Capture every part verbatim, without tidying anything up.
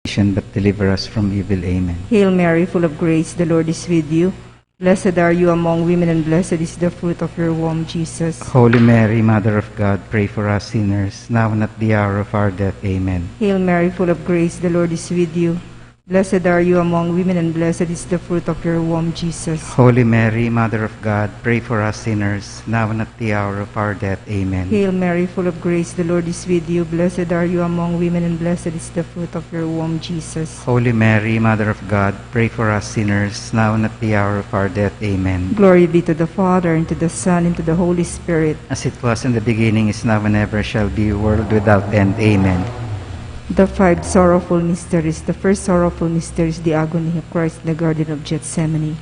temptation, but deliver us from evil. Amen. Hail Mary, full of grace, the Lord is with you. Blessed are you among women, and blessed is the fruit of your womb, Jesus. Holy Mary, Mother of God, pray for us sinners, now and at the hour of our death. Amen. Hail Mary, full of grace, the Lord is with you. Blessed are you among women, and blessed is the fruit of your womb, Jesus. Holy Mary, Mother of God, pray for us sinners, now and at the hour of our death. Amen. Hail Mary, full of grace, the Lord is with you. Blessed are you among women, and blessed is the fruit of your womb, Jesus. Holy Mary, Mother of God, pray for us sinners, now and at the hour of our death. Amen. Glory be to the Father, and to the Son, and to the Holy Spirit. As it was in the beginning, is now, and ever shall be, world without end. Amen. The five sorrowful mysteries. The first sorrowful mystery is the agony of Christ in the Garden of Gethsemane.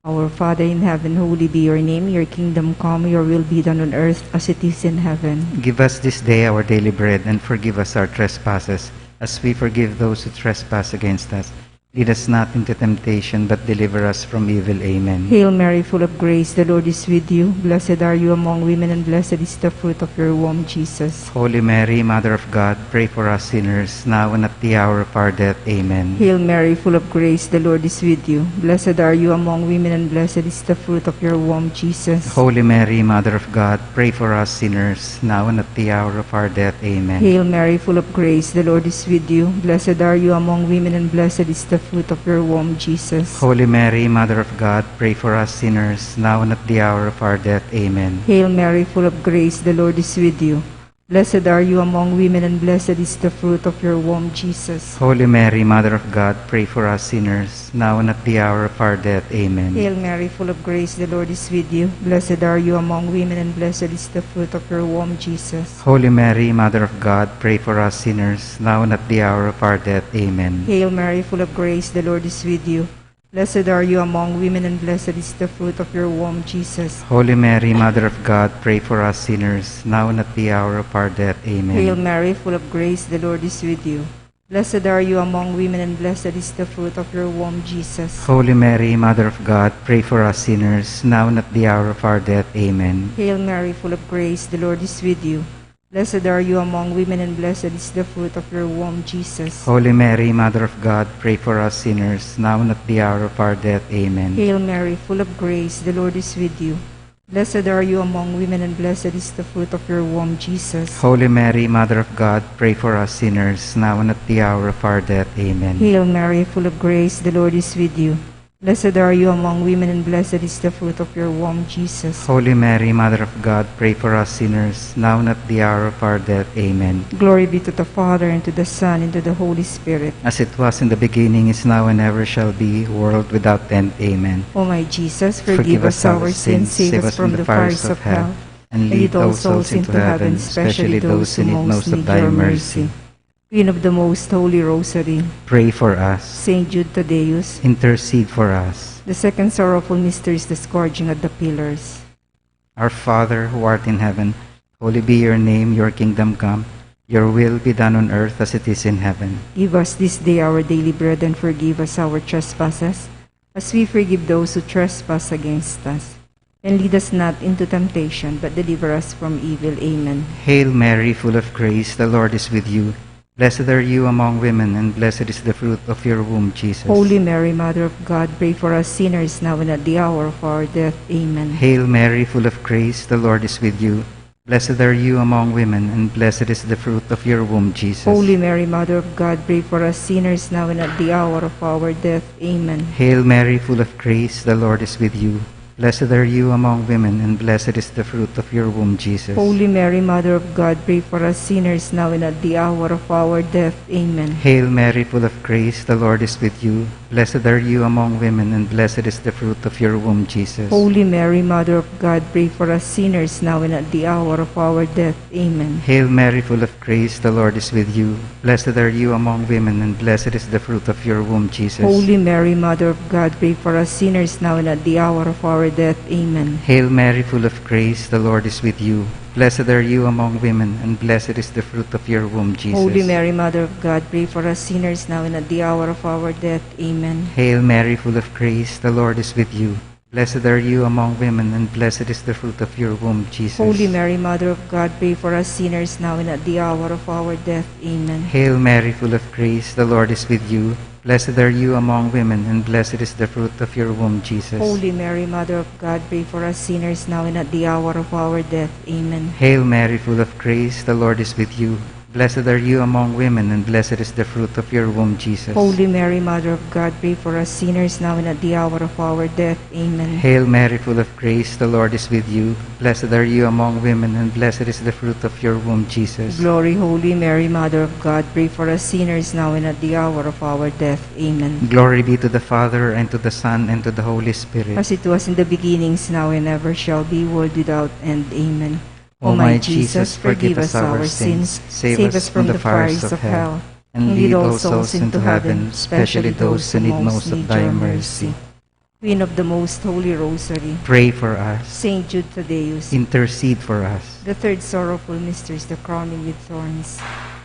Our Father in heaven, holy be your name. Your kingdom come, your will be done on earth as it is in heaven. Give us this day our daily bread, and forgive us our trespasses, as we forgive those who trespass against us. Lead us not into temptation, but deliver us from evil. Amen. Hail Mary, full of grace, the Lord is with you. Blessed are you among women, and blessed is the fruit of your womb, Jesus. Holy Mary, Mother of God, pray for us sinners, now and at the hour of our death. Amen. Hail Mary, full of grace, the Lord is with you. Blessed are you among women, and blessed is the fruit of your womb, Jesus. Holy Mary, Mother of God, pray for us sinners, now and at the hour of our death. Amen. Hail Mary, full of grace, the Lord is with you. Blessed are you among women, and blessed is the fruit of your womb, Jesus. Holy Mary, Mother of God, pray for us sinners, now and at the hour of our death. Amen. Hail Mary, full of grace, the Lord is with you. Blessed are you among women, and blessed is the fruit of your womb, Jesus. Holy Mary, Mother of God, pray for us sinners, now and at the hour of our death. Amen. Hail Mary, full of grace, the Lord is with you. Blessed are you among women, and blessed is the fruit of your womb, Jesus. Holy Mary, Mother of God, pray for us sinners, now and at the hour of our death. Amen. Hail Mary, full of grace, the Lord is with you. Blessed are you among women, and blessed is the fruit of your womb, Jesus. Holy Mary, Mother of God, pray for us sinners, now and at the hour of our death. Amen. Hail Mary, full of grace, the Lord is with you. Blessed are you among women, and blessed is the fruit of your womb, Jesus. Holy Mary, Mother of God, pray for us sinners, now and at the hour of our death. Amen. Hail Mary, full of grace, the Lord is with you. Blessed are you among women, and blessed is the fruit of your womb, Jesus. Holy Mary, Mother of God, pray for us sinners, now and at the hour of our death. Amen. Hail Mary, full of grace, the Lord is with you. Blessed are you among women, and blessed is the fruit of your womb, Jesus. Holy Mary, Mother of God, pray for us sinners, now and at the hour of our death. Amen. Hail Mary, full of grace, the Lord is with you. Blessed are you among women, and blessed is the fruit of your womb, Jesus. Holy Mary, Mother of God, pray for us sinners, now and at the hour of our death. Amen. Glory be to the Father, and to the Son, and to the Holy Spirit. As it was in the beginning, is now, and ever shall be, world without end. Amen. O my Jesus, forgive us our sins, save us from the fires of hell, and lead all souls into heaven, especially those who most need your mercy. Queen of the Most Holy Rosary, pray for us. Saint Jude Thaddeus, intercede for us. The second sorrowful mystery is the scourging at the pillars. Our Father, who art in heaven, holy be your name. Your kingdom come. Your will be done on earth as it is in heaven. Give us this day our daily bread, and forgive us our trespasses, as we forgive those who trespass against us. And lead us not into temptation, but deliver us from evil. Amen. Hail Mary, full of grace, the Lord is with you. Blessed are you among women, and blessed is the fruit of your womb, Jesus. Holy Mary, Mother of God, pray for us sinners, now and at the hour of our death. Amen. Hail Mary, full of grace, the Lord is with you. Blessed are you among women, and blessed is the fruit of your womb, Jesus. Holy Mary, Mother of God, pray for us sinners, now and at the hour of our death. Amen. Hail Mary, full of grace, the Lord is with you. Blessed are you among women, and blessed is the fruit of your womb, Jesus. Holy Mary, Mother of God, pray for us sinners, now and at the hour of our death. Amen. Hail Mary, full of grace, the Lord is with you. Blessed are you among women, and blessed is the fruit of your womb, Jesus. Holy Mary, Mother of God, pray for us sinners, now and at the hour of our death. Amen. Hail Mary, full of grace, the Lord is with you. Blessed are you among women, and blessed is the fruit of your womb, Jesus. Holy Mary, Mother of God, pray for us sinners, now and at the hour of our death. Amen. Hail Mary, full of grace, the Lord is with you. Blessed are you among women, and blessed is the fruit of your womb, Jesus. Holy Mary, Mother of God, pray for us sinners, now and at the hour of our death. Amen. Hail Mary, full of grace, the Lord is with you. Blessed are you among women, and blessed is the fruit of your womb, Jesus. Holy Mary, Mother of God, pray for us sinners now and at the hour of our death. Amen. Hail Mary, full of grace, the Lord is with you. Blessed are you among women, and blessed is the fruit of your womb, Jesus. Holy Mary, Mother of God, pray for us sinners now and at the hour of our death. Amen. Hail Mary, full of grace, the Lord is with you. Blessed are you among women, and blessed is the fruit of your womb, Jesus. Holy Mary, Mother of God, pray for us sinners now and at the hour of our death. Amen. Hail Mary, full of grace, the Lord is with you. Blessed are you among women, and blessed is the fruit of your womb, Jesus. Glory, Holy Mary, Mother of God, pray for us sinners now and at the hour of our death. Amen. Glory be to the Father, and to the Son, and to the Holy Spirit. As it was in the beginning, is now, and ever shall be, world without end. Amen. O my Jesus, forgive us our sins, save us from the fires of hell, and lead all souls into heaven, especially those who need most of thy mercy. Queen of the Most Holy Rosary, pray for us. Saint Jude Thaddeus, intercede for us. The third sorrowful mystery is the crowning with thorns.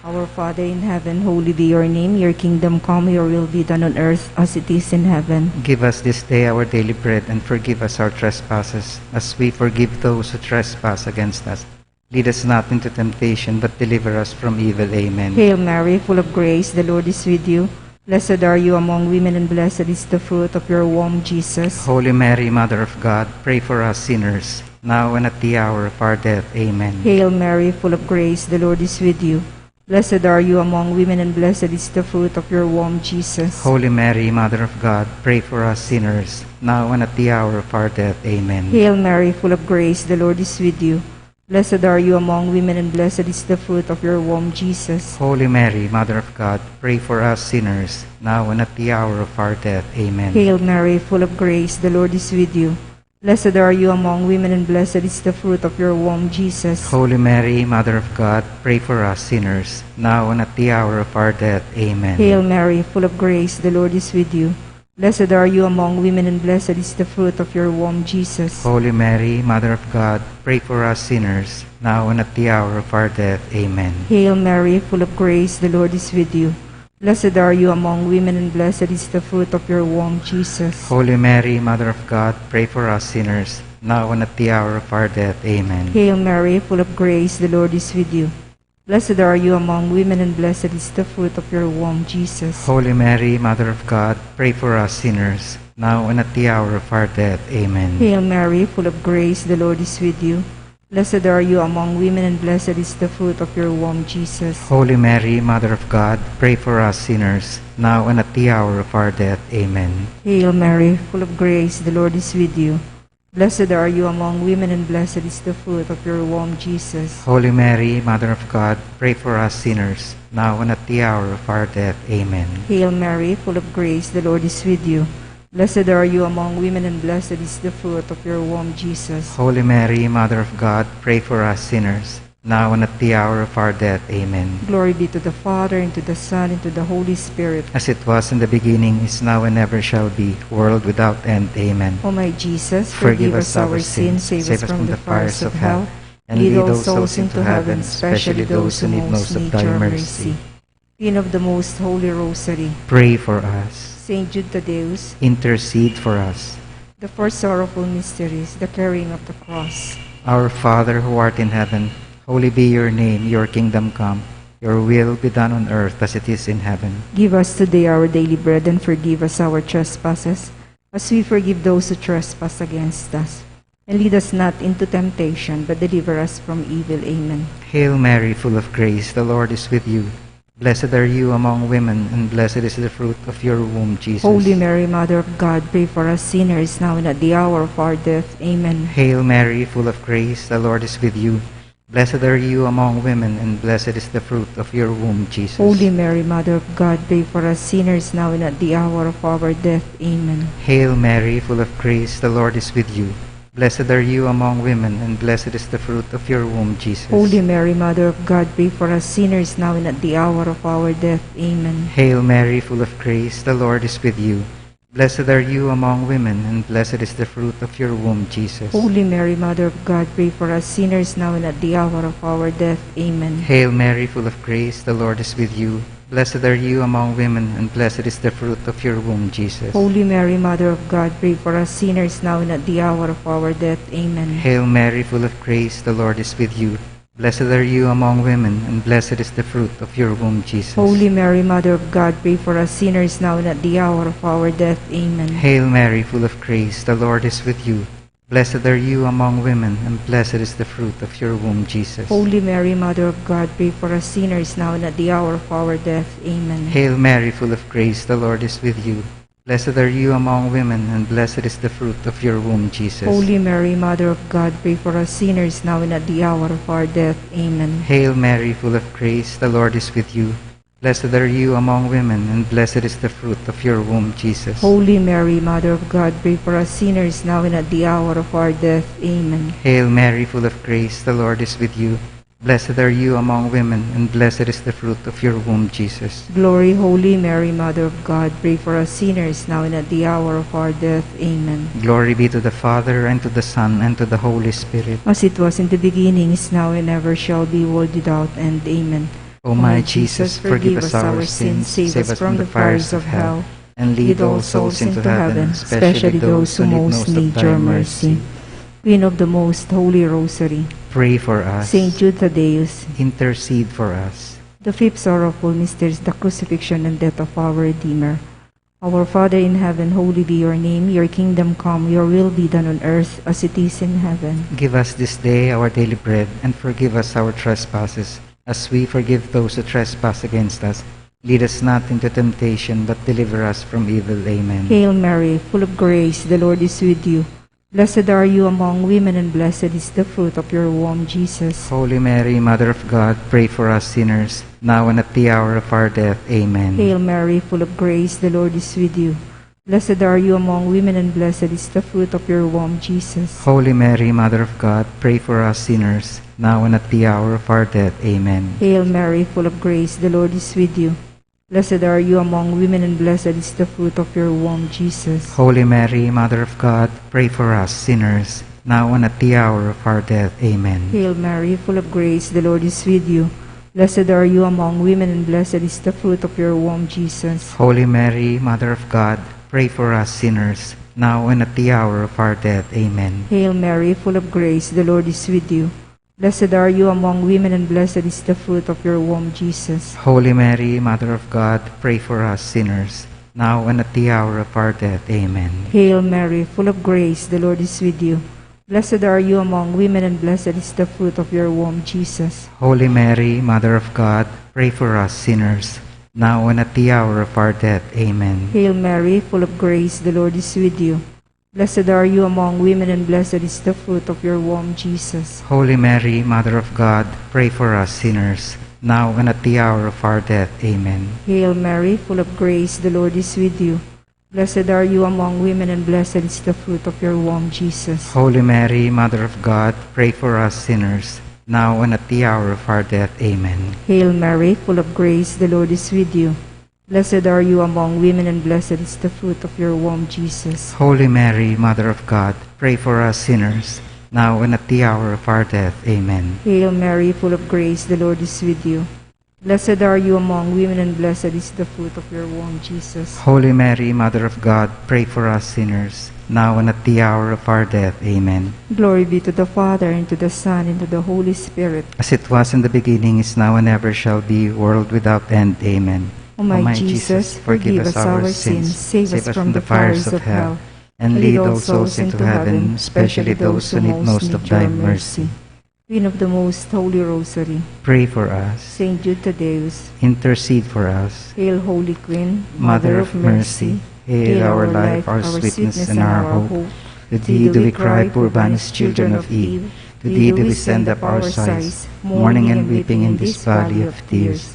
Our Father in heaven, holy be your name. Your kingdom come, your will be done on earth as it is in heaven. Give us this day our daily bread, and forgive us our trespasses, as we forgive those who trespass against us. Lead us not into temptation, but deliver us from evil. Amen. Hail Mary, full of grace, the Lord is with you. Blessed are you among women, and blessed is the fruit of your womb, Jesus. Holy Mary, Mother of God, pray for us sinners, now and at the hour of our death. Amen. Hail Mary, full of grace, the Lord is with you. Blessed are you among women, and blessed is the fruit of your womb, Jesus. Holy Mary, Mother of God, pray for us sinners, now and at the hour of our death. Amen. Hail Mary, full of grace, the Lord is with you. Blessed are you among women, and blessed is the fruit of your womb, Jesus. Holy Mary, Mother of God, pray for us sinners, now and at the hour of our death. Amen. Hail Mary, full of grace, the Lord is with you. Blessed are you among women, and blessed is the fruit of your womb, Jesus. Holy Mary, Mother of God, pray for us sinners, now and at the hour of our death. Amen. Hail Mary, full of grace, the Lord is with you. Blessed are you among women, and blessed is the fruit of your womb, Jesus. Holy Mary, Mother of God, pray for us sinners, now and at the hour of our death. Amen. Hail Mary, full of grace, the Lord is with you. Blessed are you among women, and blessed is the fruit of your womb, Jesus. Holy Mary, Mother of God, pray for us sinners, now and at the hour of our death. Amen. Hail Mary, full of grace, the Lord is with you. Blessed are you among women, and blessed is the fruit of your womb, Jesus. Holy Mary, Mother of God, pray for us sinners, now and at the hour of our death. Amen. Hail Mary, full of grace, the Lord is with you. Blessed are you among women, and blessed is the fruit of your womb, Jesus. Holy Mary, Mother of God, pray for us sinners, now and at the hour of our death. Amen. Hail Mary, full of grace, the Lord is with you. Blessed are you among women, and blessed is the fruit of your womb, Jesus. Holy Mary, Mother of God, pray for us sinners, now and at the hour of our death. Amen. Hail Mary, full of grace, the Lord is with you. Blessed are you among women, and blessed is the fruit of your womb, Jesus. Holy Mary, Mother of God, pray for us sinners, now and at the hour of our death. Amen. Glory be to the Father, and to the Son, and to the Holy Spirit. As it was in the beginning, is now, and ever shall be, world without end. Amen. O my Jesus, forgive us our sins, save us from the fires of hell, and lead all souls into heaven, especially those who need most of thy mercy. Queen of the Most Holy Rosary, pray for us. Saint Jude Thaddeus, intercede for us. The first sorrowful mystery is the carrying of the cross. Our Father who art in heaven, holy be your name, your kingdom come, your will be done on earth as it is in heaven. Give us today our daily bread, and forgive us our trespasses, as we forgive those who trespass against us. And lead us not into temptation, but deliver us from evil. Amen. Hail Mary, full of grace, the Lord is with you. Blessed are you among women, and blessed is the fruit of your womb, Jesus. Holy Mary, Mother of God, pray for us sinners, now and at the hour of our death. Amen. Hail Mary, full of grace, the Lord is with you. Blessed are you among women, and blessed is the fruit of your womb, Jesus. Holy Mary, Mother of God, pray for us sinners, now and at the hour of our death. Amen. Hail Mary, full of grace, the Lord is with you. Blessed are you among women, and blessed is the fruit of your womb, Jesus. Holy Mary, Mother of God, pray for us sinners, now and at the hour of our death. Amen. Hail Mary, full of grace, the Lord is with you. Blessed are you among women, and blessed is the fruit of your womb, Jesus. Holy Mary, Mother of God, pray for us sinners, now and at the hour of our death. Amen. Hail Mary, full of grace, the Lord is with you. Blessed are you among women, and blessed is the fruit of your womb, Jesus. Holy Mary, Mother of God, pray for us sinners now and at the hour of our death. Amen. Hail Mary, full of grace, the Lord is with you. Blessed are you among women, and blessed is the fruit of your womb, Jesus. Holy Mary, Mother of God, pray for us sinners now and at the hour of our death. Amen. Hail Mary, full of grace, the Lord is with you. Blessed are you among women, and blessed is the fruit of your womb, Jesus. Holy Mary, Mother of God, pray for us sinners now and at the hour of our death. Amen. Hail Mary, full of grace, the Lord is with you. Blessed are you among women, and blessed is the fruit of your womb, Jesus. Holy Mary, Mother of God, pray for us sinners now and at the hour of our death. Amen. Hail Mary, full of grace, the Lord is with you. Blessed are you among women, and blessed is the fruit of your womb, Jesus. Holy Mary, Mother of God, pray for us sinners now and at the hour of our death. Amen. Hail Mary, full of grace, the Lord is with you. Blessed are you among women, and blessed is the fruit of your womb, Jesus. Glory, Holy Mary, Mother of God, pray for us sinners now and at the hour of our death. Amen. Glory be to the Father, and to the Son, and to the Holy Spirit. As it was in the beginning, is now, and ever shall be, world without end. Amen. O my Jesus, forgive us our sins, save us from the fires of hell, and lead all souls into heaven, especially those who most need your mercy. Queen of the Most Holy Rosary, pray for us. Saint Jude Thaddeus, intercede for us. The fifth sorrowful mystery is the crucifixion and death of our Redeemer. Our Father in heaven, holy be your name. Your kingdom come, your will be done on earth as it is in heaven. Give us this day our daily bread, and forgive us our trespasses, as we forgive those who trespass against us. Lead us not into temptation, but deliver us from evil. Amen. Hail Mary, full of grace, the Lord is with you. Blessed are you among women, and blessed is the fruit of your womb, Jesus. Holy Mary, Mother of God, pray for us sinners, now and at the hour of our death. Amen. Hail Mary, full of grace, the Lord is with you. Blessed are you among women, and blessed is the fruit of your womb, Jesus. Holy Mary, Mother of God, pray for us sinners, now and at the hour of our death. Amen. Hail Mary, full of grace, the Lord is with you. Blessed are you among women, and blessed is the fruit of your womb, Jesus. Holy Mary, Mother of God, pray for us sinners, now and at the hour of our death. Amen. Hail Mary, full of grace, the Lord is with you. Blessed are you among women, and blessed is the fruit of your womb, Jesus. Holy Mary, Mother of God, pray for us sinners, now and at the hour of our death. Amen. Hail Mary, full of grace, the Lord is with you. Blessed are you among women, and blessed is the fruit of your womb, Jesus. Holy Mary, Mother of God, pray for us sinners, now and at the hour of our death. Amen. Hail Mary, full of grace, the Lord is with you. Blessed are you among women, and blessed is the fruit of your womb, Jesus. Holy Mary, Mother of God, pray for us sinners, now and at the hour of our death. Amen. Hail Mary, full of grace, the Lord is with you. Blessed are you among women, and blessed is the fruit of your womb, Jesus. Holy Mary, Mother of God, pray for us sinners, now and at the hour of our death. Amen. Hail Mary, full of grace, the Lord is with you. Blessed are you among women, and blessed is the fruit of your womb, Jesus. Holy Mary, Mother of God, pray for us sinners, now and at the hour of our death. Amen. Hail Mary, full of grace, the Lord is with you. Blessed are you among women, and blessed is the fruit of your womb, Jesus. Holy Mary, Mother of God, pray for us sinners, now and at the hour of our death. Amen. Hail Mary, full of grace, the Lord is with you. Blessed are you among women, and blessed is the fruit of your womb, Jesus. Holy Mary, Mother of God, pray for us sinners, now and at the hour of our death. Amen. Glory be to the Father, and to the Son, and to the Holy Spirit. As it was in the beginning, is now, and ever shall be, world without end. Amen. O my Jesus, forgive us our sins, save us from the fires of hell, and lead all souls into heaven, especially those who need most of thy mercy. Queen of the Most Holy Rosary, pray for us. Saint Jude Thaddeus, intercede for us. Hail, Holy Queen, Mother of Mercy, hail our life, our sweetness, and our hope. To thee do we cry, poor banished children of Eve. To thee do we send up our sighs, mourning and weeping in this valley of tears.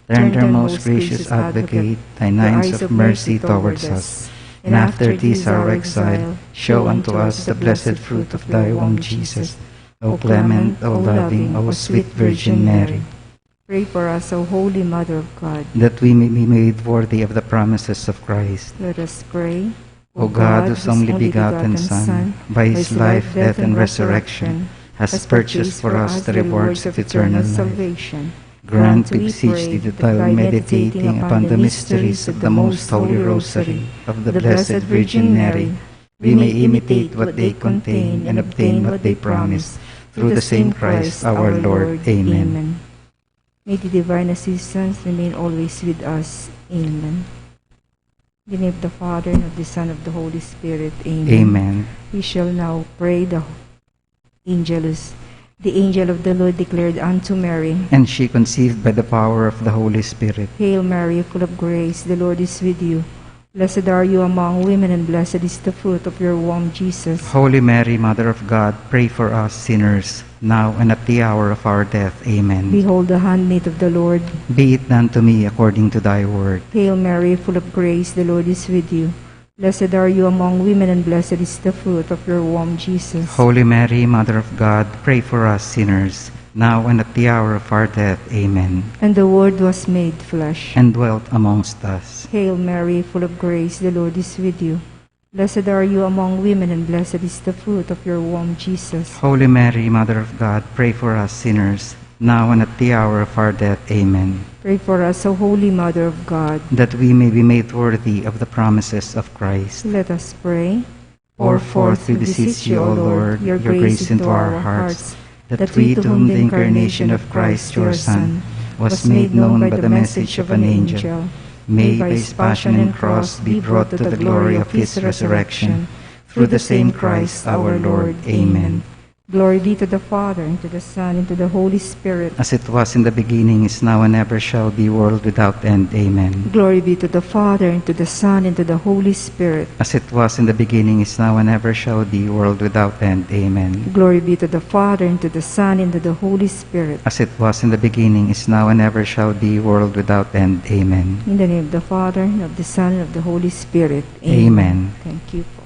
Turn, turn, most gracious Advocate, thine eyes of mercy towards us, and after this our exile, show unto us the blessed fruit of thy womb, Jesus. O clement, O loving, O sweet Virgin Mary, pray for us, O Holy Mother of God, that we may be made worthy of the promises of Christ. Let us pray. O God, whose only begotten Son, by his life, death, and resurrection, has purchased for us the rewards of eternal life, Grant, we beseech thee, that by meditating upon the mysteries of the Most Holy Rosary of the Blessed Virgin Mary, we may imitate what they contain and obtain what they promise. Through the same Christ our Lord. Amen. May the divine assistance remain always with us. Amen. In the name of the Father, and of the Son, and of the Holy Spirit. Amen. Amen. We shall now pray the Angelus. The angel of the Lord declared unto Mary. And she conceived by the power of the Holy Spirit. Hail Mary, full of grace, the Lord is with you. Blessed are you among women, and blessed is the fruit of your womb, Jesus. Holy Mary, Mother of God, pray for us sinners, now and at the hour of our death. Amen. Behold the handmaid of the Lord. Be it done to me according to thy word. Hail Mary, full of grace, the Lord is with you. Blessed are you among women, and blessed is the fruit of your womb, Jesus. Holy Mary, Mother of God, pray for us sinners, now and at the hour of our death. Amen. And the Word was made flesh. And dwelt amongst us. Hail Mary, full of grace, the Lord is with you. Blessed are you among women, and blessed is the fruit of your womb, Jesus. Holy Mary, Mother of God, pray for us sinners, now and at the hour of our death. Amen. Pray for us, O Holy Mother of God. That we may be made worthy of the promises of Christ. Let us pray. Pour forth, we beseech you, O Lord, your grace into our hearts, that we, to whom the incarnation of Christ, your Son, was made known by the message of an angel, may by his passion and cross be brought to the glory of his resurrection. Through the same Christ our Lord. Amen. Glory be to the Father, and to the Son, and to the Holy Spirit. As it was in the beginning, is now, and ever shall be, world without end. Amen. Glory be to the Father, and to the Son, and to the Holy Spirit. As it was in the beginning, is now, and ever shall be, world without end. Amen. Glory be to the Father, and to the Son, and to the Holy Spirit. As it was in the beginning, is now, and ever shall be, world without end. Amen. In the name of the Father, and of the Son, and of the Holy Spirit. Amen. Amen. Thank you po.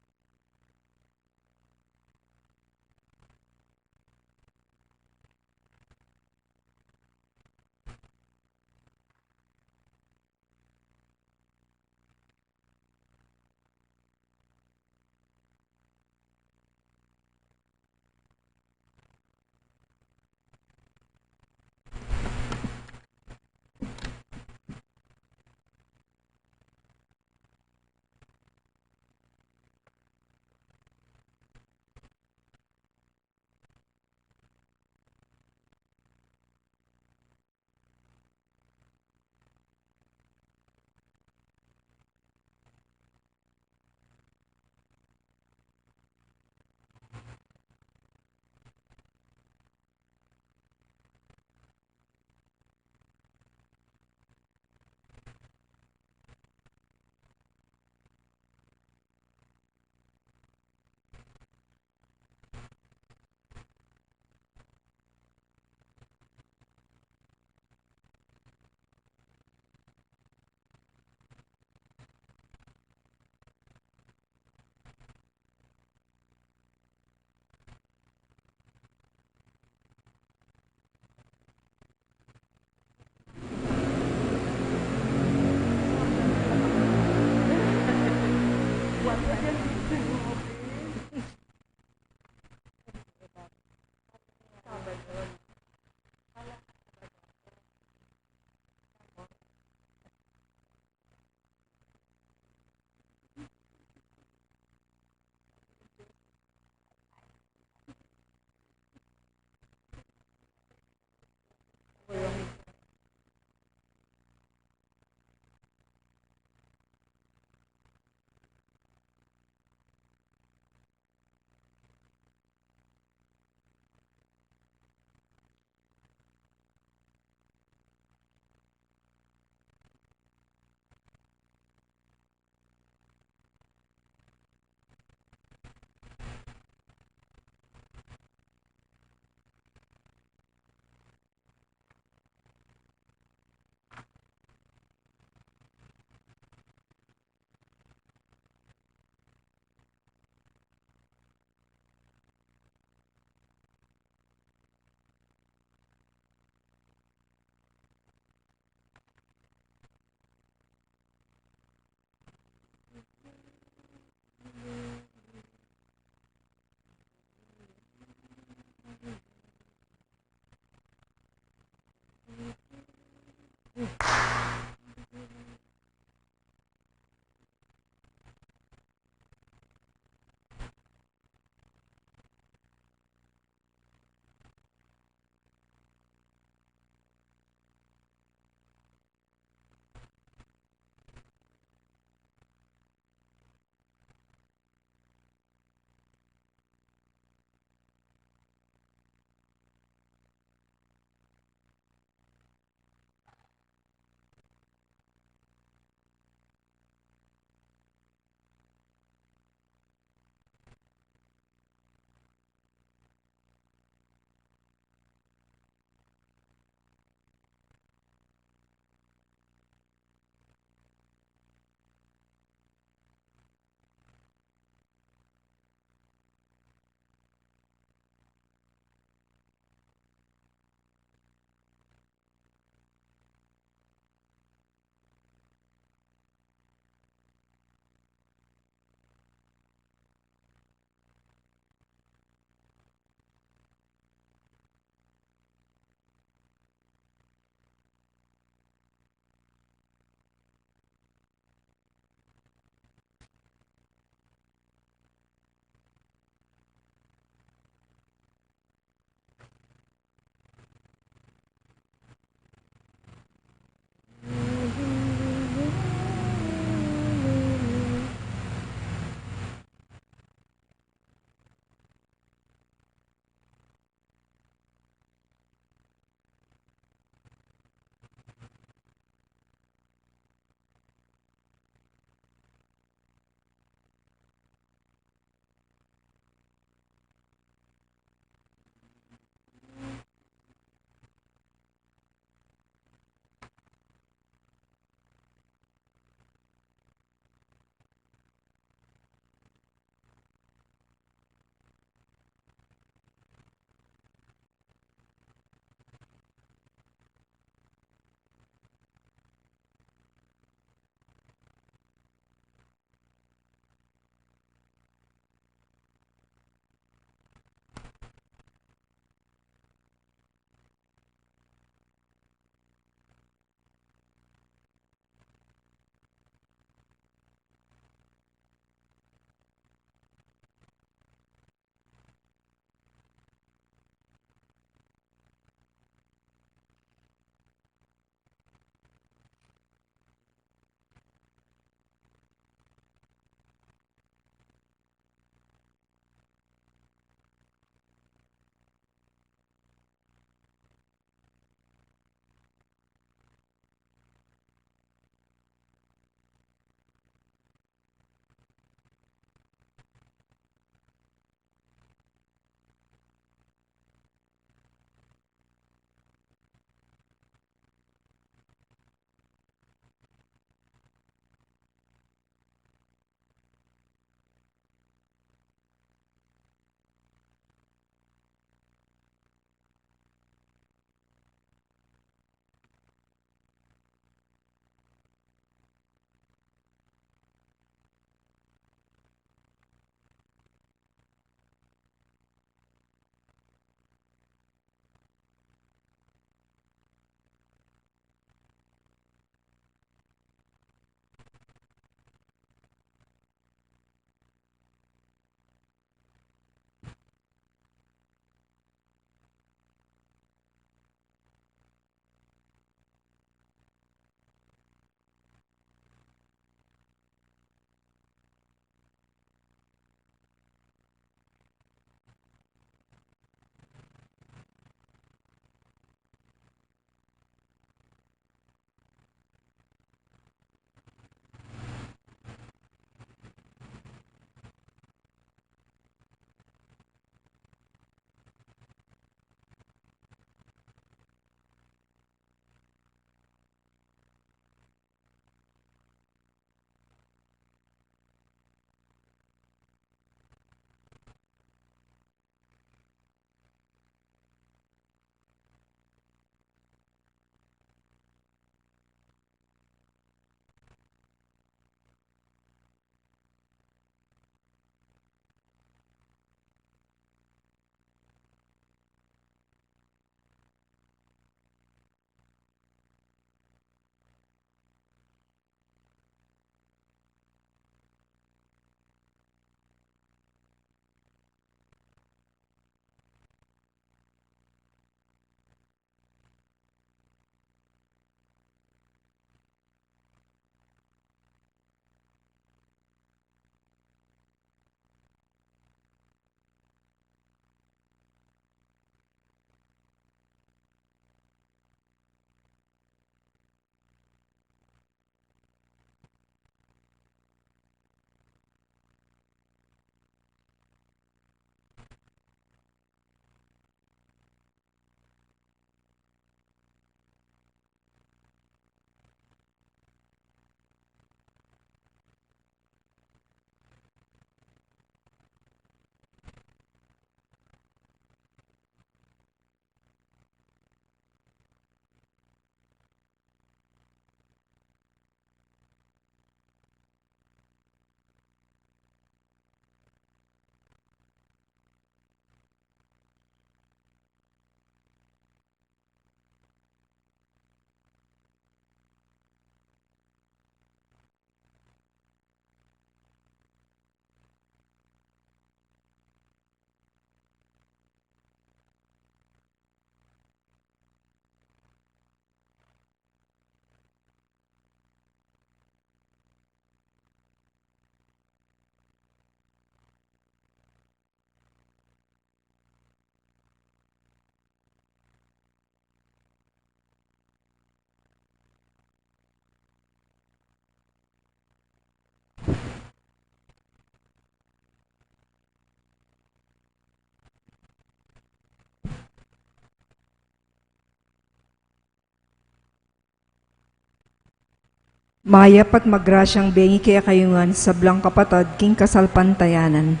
Mayap at magrasyang bengi kekayu ngan sablang kapatad king kasalpantayanan.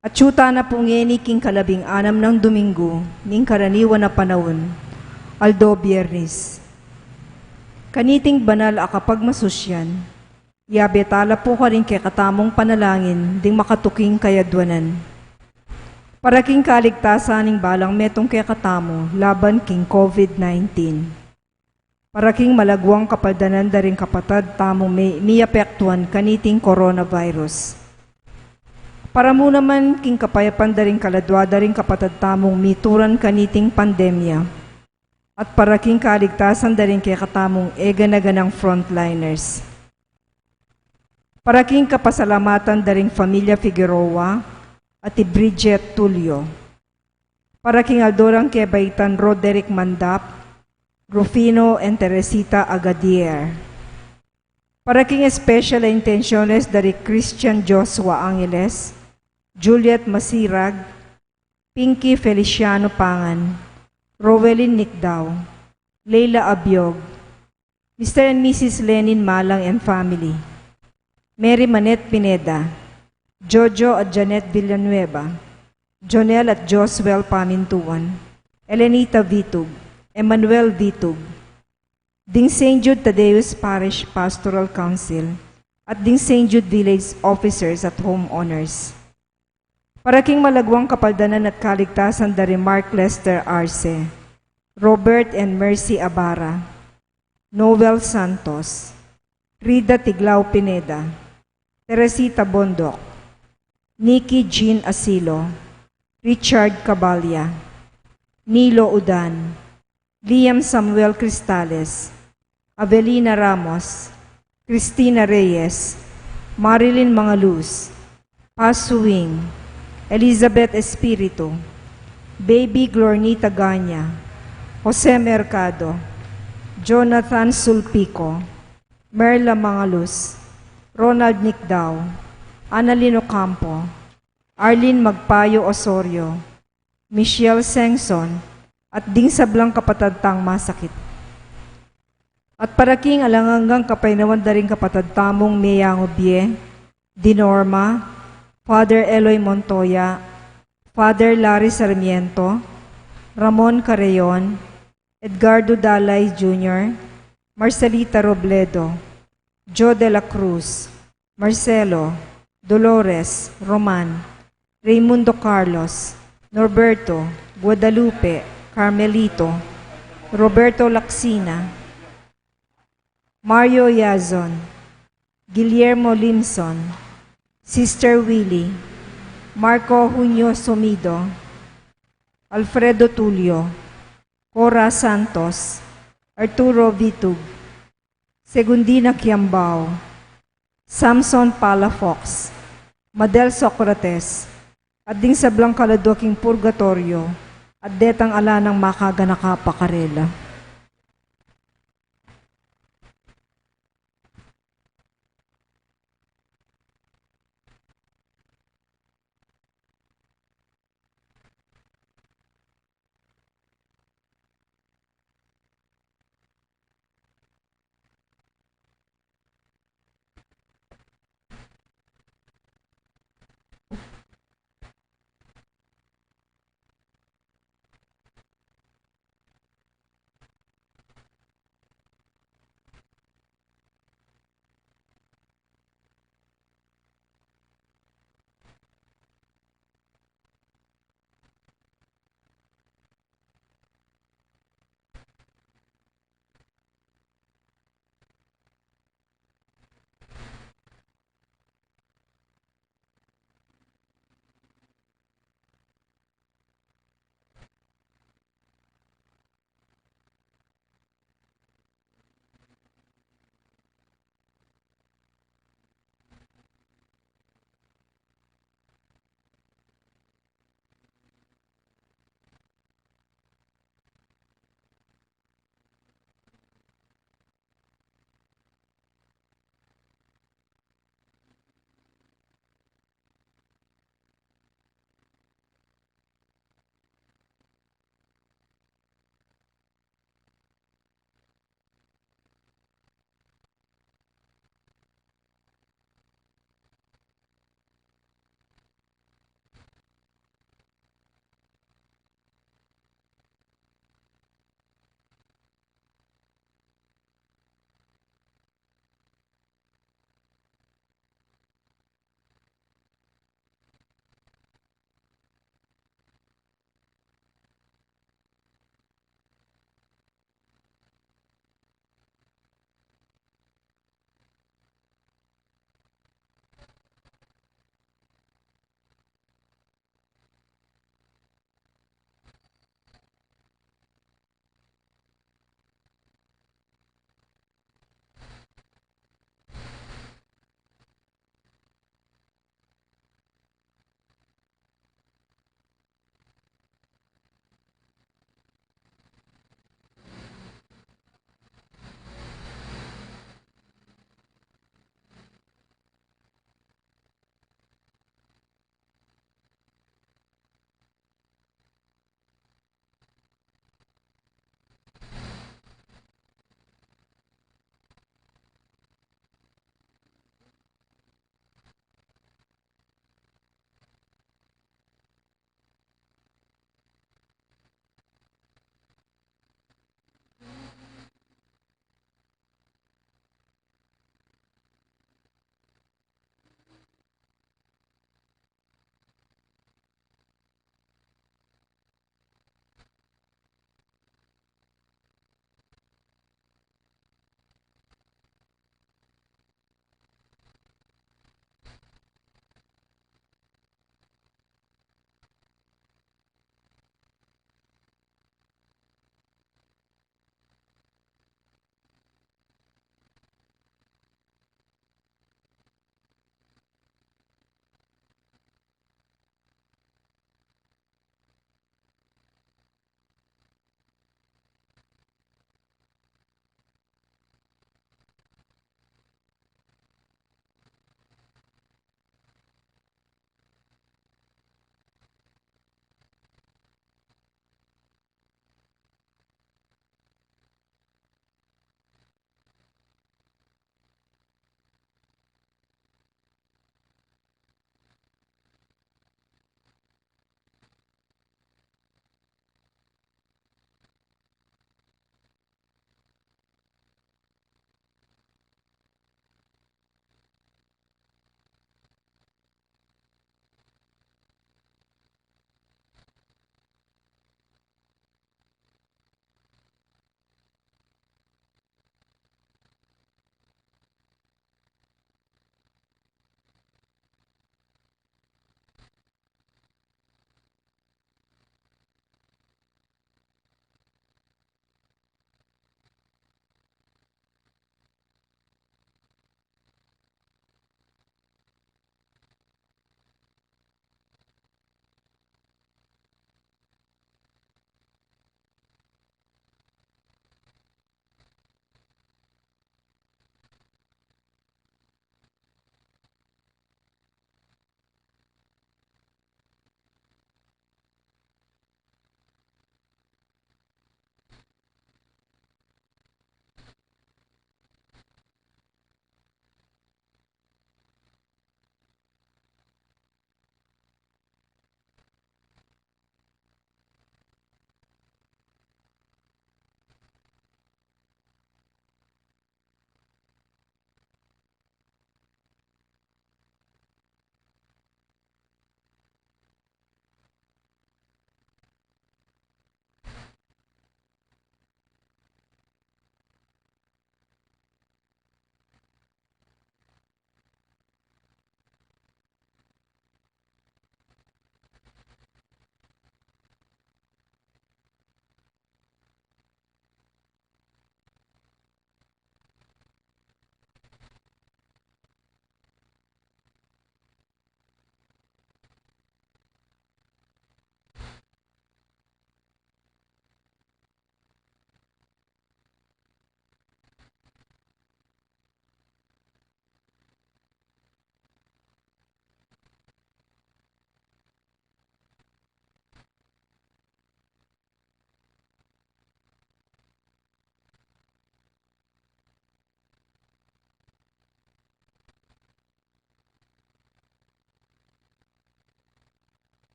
Atyu tana pu ngeni king kalabing anam nang Domingo ning karaniwan a panaun, aldo Biernis. Kaniting banal a kapagmasusyan, yabe tala pu karing kekatamung panalangin ding makatuking kayadwanan. Para king kaligtasan ning balang metung kekatamu laban king COVID nineteen. Para king malagwang kapaldanan da ring kapatad tamung mi-, miapektuan kaniting coronavirus. Para mu naman king kapayapan da ring kaladwa da ring kapatad tamung mituran kaniting pandemya. At para king kaligtasan da ring kekatamung e gana-ganang frontliners. Para king kapasalamatan da ring familia Figueroa at i Bridget Tulio. Para king aldo rang kebaitan Roderick Mandap, Rufino and Teresita Agadier. Para king special a intenciones da ri Christian Joshua Angeles, Juliet Masirag, Pinky Feliciano Pangan, Rowelyn Nicdao, Leila Abiog, Mister and Missus Lenin Malang and family, Mary Manette Pineda, Jojo at Janet Villanueva, Jonel at Josuel Pamintuan, Elenita Vitug, Emmanuel Vitug, ding Saint Jude Thaddeus Parish Pastoral Council, at ding Saint Jude Village officers at homeowners. Para king malagwang kapaldanan at kaligtasan da ri Mark Lester Arce, Robert and Mercy Abara, Noel Santos, Rida Tiglao Pineda, Teresita Bondoc, Nikki Jean Asilo, Richard Cabalia, Nilo Udan, Liam Samuel Cristales, Avelina Ramos, Cristina Reyes, Marilyn Mangaluz, Paz Suing, Elizabeth Espiritu, Baby Glornita Ganya, Jose Mercado, Jonathan Sulpico, Merla Mangaluz, Ronald Nicdao, Annalyn Ocampo, Arlene Magpayo Osorio, Michelle Sengson, at ding sablang kapatad tang masakit. At para king alang anggang kapaynawan da ring kapatad tamung meyangu bie, Dinorma, Father Eloy Montoya, Father Larry Sarmiento, Ramon Carreon, Edgardo Dalay Junior, Marcelita Robledo, Joe de la Cruz, Marcelo, Dolores, Roman, Raymundo Carlos, Norberto, Guadalupe, Carmelito, Roberto Lacsina, Mario Yazon, Guillermo Limson, Sister Willie, Marco Junio Sumido, Alfredo Tulio, Cora Santos, Arturo Vitug, Segundina Kiambao, Samson Palafox, Madel Socrates, at ding sablang kaladwa king purgatoryo, at detang ala nang makaganaka pa karela.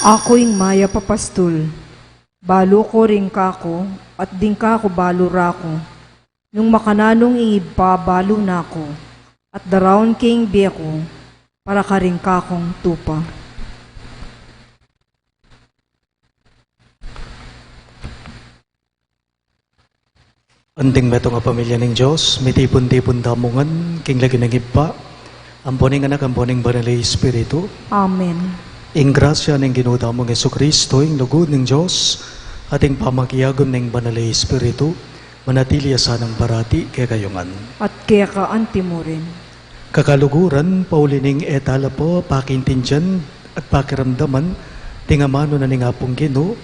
Aku ing mayap a pastul, balu ku ring kaku, at ding kaku balu ra ku. Nung makananu ing Ibpa balu na ku, at daraun ke ing bie ku para karing kakung tupa. Anting metung a pamilya ning Dios, mitipun-tipun tamu ngan king lagyu ning Ibpa, ampo ning Anak, ampo ning Banal a Espiritu. Amen. Ing grasya ning Ginu tamung Jesucristo, ing lugud ning Dios, at ing pamakiabe ning Banal a Espiritu, manatili ya sanang parati kekayu ngan. At keka anti mu rin. Kakaluguran, pauli ning e tala pa pakiintindian at pakiramdaman ding amanu na ning Apung Ginu,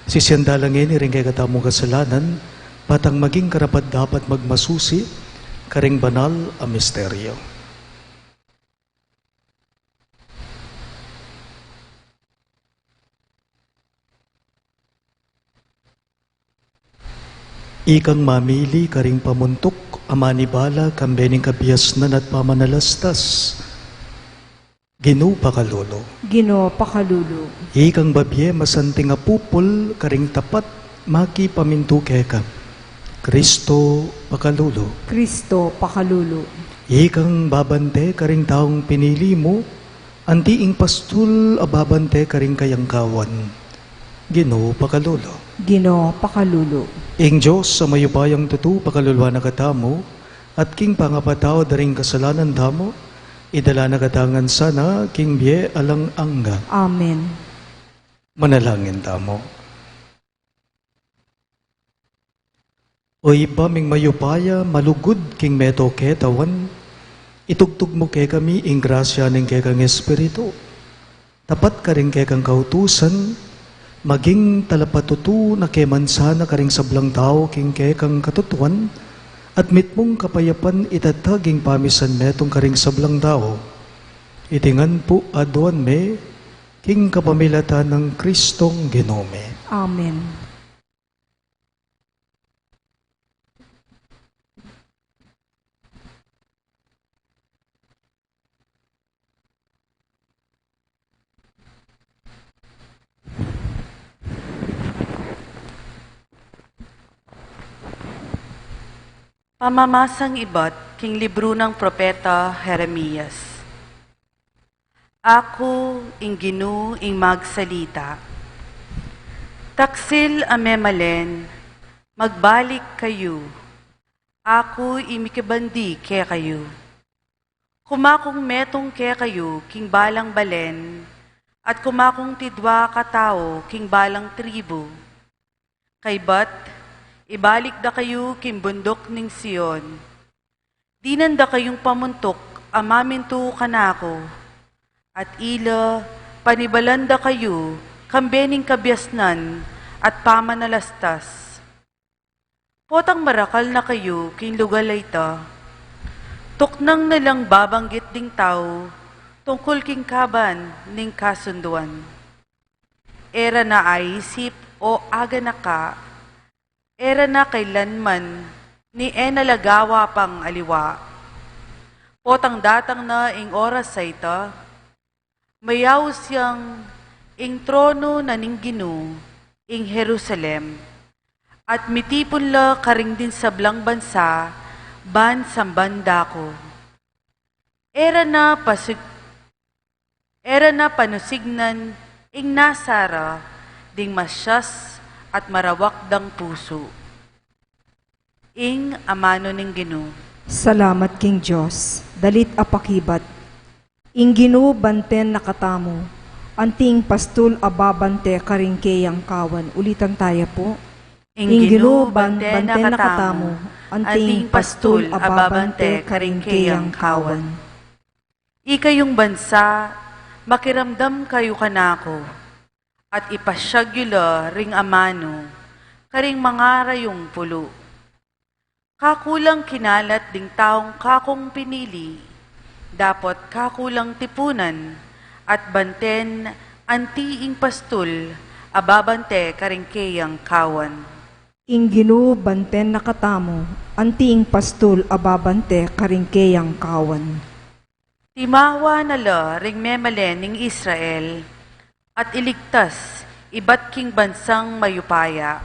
sisian tala ngeni ring kekatamung kasalanan, patang maging karapat-dapat magmasusi karing banal a misteryo. Ikang mamili karing pamuntuk a manibala kambe ning kabiasnan at pamanalastas. Ginu, pakalulu. Ginu, pakalulu. Ikang babie masanting a pupul karing tapat makipamintu keka. Kristo, pakalulu. Kristo, pakalulu. Ikang babante karing taung pinili mu, anti ing pastul a babante karing kayang kawan. Ginu, pakalulu. Ginu, pakalulu. Ing Dios a mayupayang tutu pakaluluan na katamu, at king pangapatawad da ring kasalanan tamu, idala na katamu ngan sana king bie alang angga. Amen. Manalangin tamu. O Ibpa ming mayupaya, malugud king meto ketawan, itugtug mu kekami ing grasya ning kekang Espiritu. Tapat karing kekang kautusan, maging talapatutu na ke man sana karing sablang tau king kekang katutuan, at mitmung kapayapan itatag ing pamisan metung karing sablang tau. Iti ngan pu aduan mi, king kapamilatan nang Kristong Ginu mi. Amen. Pamamasang ibat king libru nang propeta Jeremias. Aku ing Ginu ing magsalita. Taksil a memalen, magbalik kayu. Aku ing mikibandi kekayu. Kumakung metung kekayu king balang balen, at kumakung tidua katau king balang tribu. Kaybat, ibalik da kayu king bunduk ning Sion. Dinan da kayung pamuntuk a mamintu kanaku, at ila panibalan da kayu kambe ning kabiasnan at pamanalastas. Potang marakal na kayu king lugal a ita, tuknang na lang babanggit ding tau tungkul king kaban ning kasunduan. E ra na aisip o aganaka, e ra na kailanman ni e na la gawa pang aliwa. Potang datang na ing oras a ita, mayaus yang ing tronu na ning Ginu ing Jerusalem, at mitipun la karing dinsablang bansa ban samban da ku. E ra na pasig-, e ra na panusignan ing nasa ra ding masias at marawak dang pusu. Ing amanu ning Ginu. Salamat king Dios. Dalit a pakibat. Ing Ginu banten na katamu, anti ing pastul a babante karing keyang kawan. Ulitan taya pu. Ing Ginu banten na katamu, anti ing pastul a babante karing keyang kawan. Ikayung bansa, makiramdam kayu kanaku, at ipasiag yu la ring amanu karing mangarayung pulu. Kaku lang kinalat ding taung kakung pinili, dapot kaku lang tipunan at banten anti ing pastul a babante karing keyang kawan. Ing Ginu banten na katamu, anti ing pastul a babante karing keyang kawan. Timawa na la ring memalen ning Israel, at iligtas ibat king bansang mayupaya.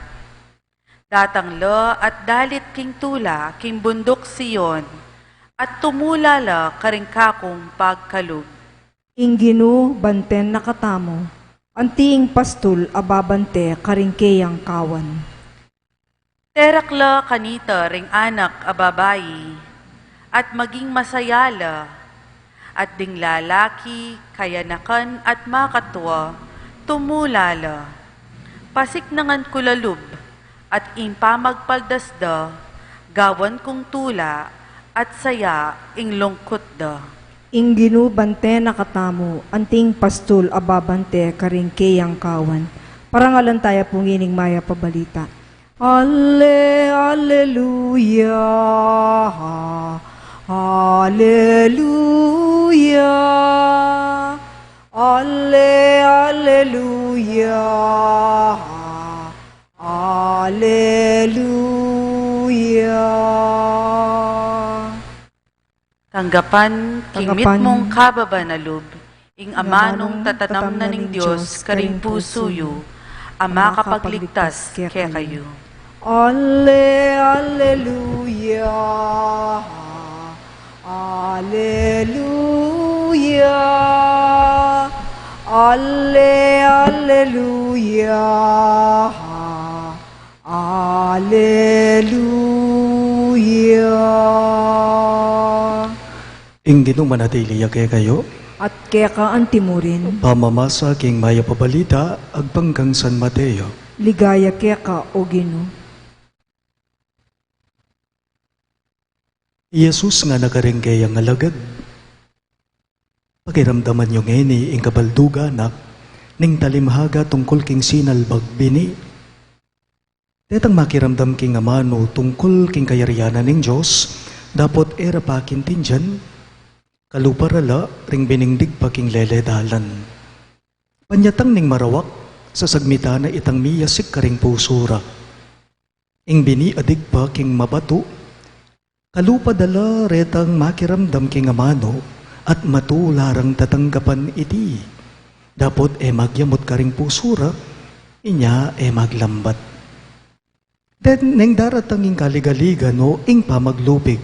Datang la at dalit king tula king bunduk Sion, at tumula la karing kakung pagkalub. Ing Ginu banten na katamu, anti ing pastul a babante karing keyang kawan. Terak la kanita ring anak a babai, at maging masaya la, at ding lalaki kayanakan at makatua, tumula la. Pasiknangan ku la lub, at ing pamagpaldas da, gawan kung tula, at saya ing lungkut da. Ing Ginu banten na katamu, anting pastul a babante karing keyang kawan. Parangalan taya pu ngening mayap a balita. Alle, alleluia, alleluia, alle, alleluia, alleluia. Tanggapan king mitmung kababa na lub ing amanung tatanam na ning Dios karing pusu yu, a makapagligtas kekayu. Alle, alleluia, alleluia, alle, alleluia. Alleluia. Ing Ginu manatili ya kekayu. At keka antimurin. Pamamasa king mayap a balita agpang kang San Mateo. Ligaya keka, O Ginu. I Jesus ngana karing keyang alagad, pakiramdaman yu ngeni ing kabaldugan na ning talimhaga tungkul king sinalbag bini. Detang makiramdam king amanu tungkul king kayarian na ning Dios, dapot e ra pakintindian, kalupa ra la ring bining digpa king lele dalan. Panyatang ning marawak, sasagmitan na itang miyasik karing pusu ra. Ing bini a digpa king mabatu, kalupa da la retang makiramdam king amanu at matula rang tatanggapan iti. Dapot e magyamut karing pusu ra, inya e maglambat. Den neng daratang ing kaligaligan o ing pamaglupig,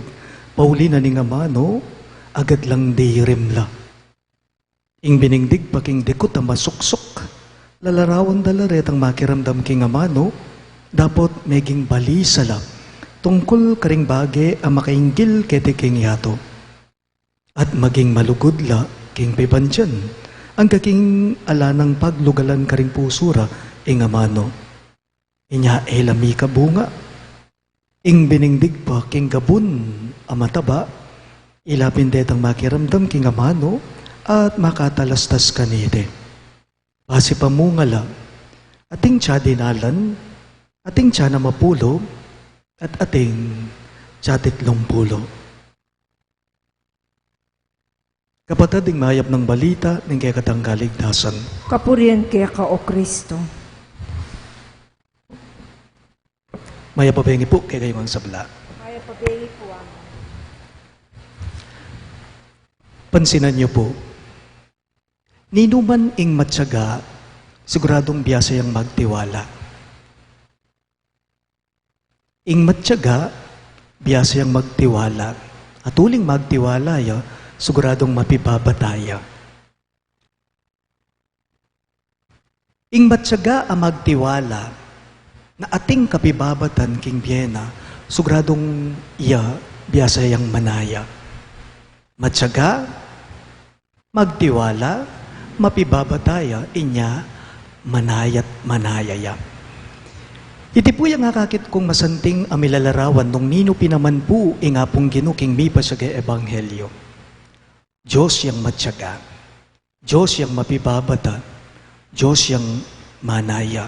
pauli na ning amanu, agad lang dirim la. Ing bining digpa king dikut a masuksuk, lalarawan da la retang makiramdam king amanu, dapot meging balisa la tungkul karing bage a makainggil keti king yatu. At maging malugud la king pibandian, angga king ala nang paglugalan karing pusu ra ing amanu. Inya e la mikabunga. Ing bining digpa king gabun a mataba, ila pin detang makiramdam king amanu at makatalastas kaniti. Basi pamunga la, ating tsa dinalan, ating tsa namapulo, at ating tsa titlung pulo. Kapatad, ing mayap nang balita ning kekatang kaligtasan. Kapurian keka, O Kristo. Mayap a bengi pu kekayu ngan sabla. Mayap a bengi pu, Among. Pansinan yu pu, ninuman ing matiaga, siguradung biasa yang magtiwala. Ing matiaga, biasa yang magtiwala. At uling magtiwala ya, siguradung mapibabata ya. Ing matiaga a magtiwala, na ating kapibabatan king bie na, siguradung ya, biasa yang manaya. Matiaga, magtiwala, mapibabata ya, inya manaya't manaya ya. Iti pu yang akakit kung masanting a milalarawan nung ninu pin naman pu ing Apung Ginu king mipasiag a ebanghelyo. Dios yang matiaga, Dios yang mapibabata, Dios yang manaya.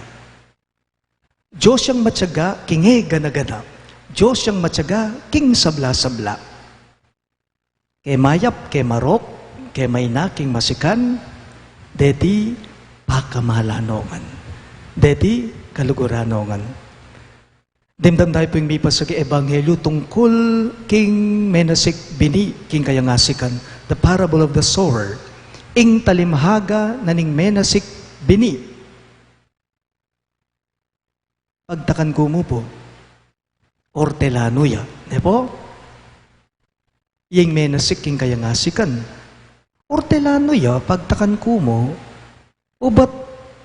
Dios yang matiaga king e gana-gana, Dios yang matiaga king sabla-sabla. Ke mayap, ke marok, ke maina king masikan, deti pakamalanongan, deti kaluguranongan. Dimdam tayu pu ing mipasiag a ebanghelyo tungkul king menasik bini king kayang asikan, the parable of the sower. Ing talimhaga na ning menasik Bini. Pagtakan ku mu pu, ortelanu ya, ne pu? Ing menasik king kayang asikan. Ortelanu ya, pagtakan ku mu, ubat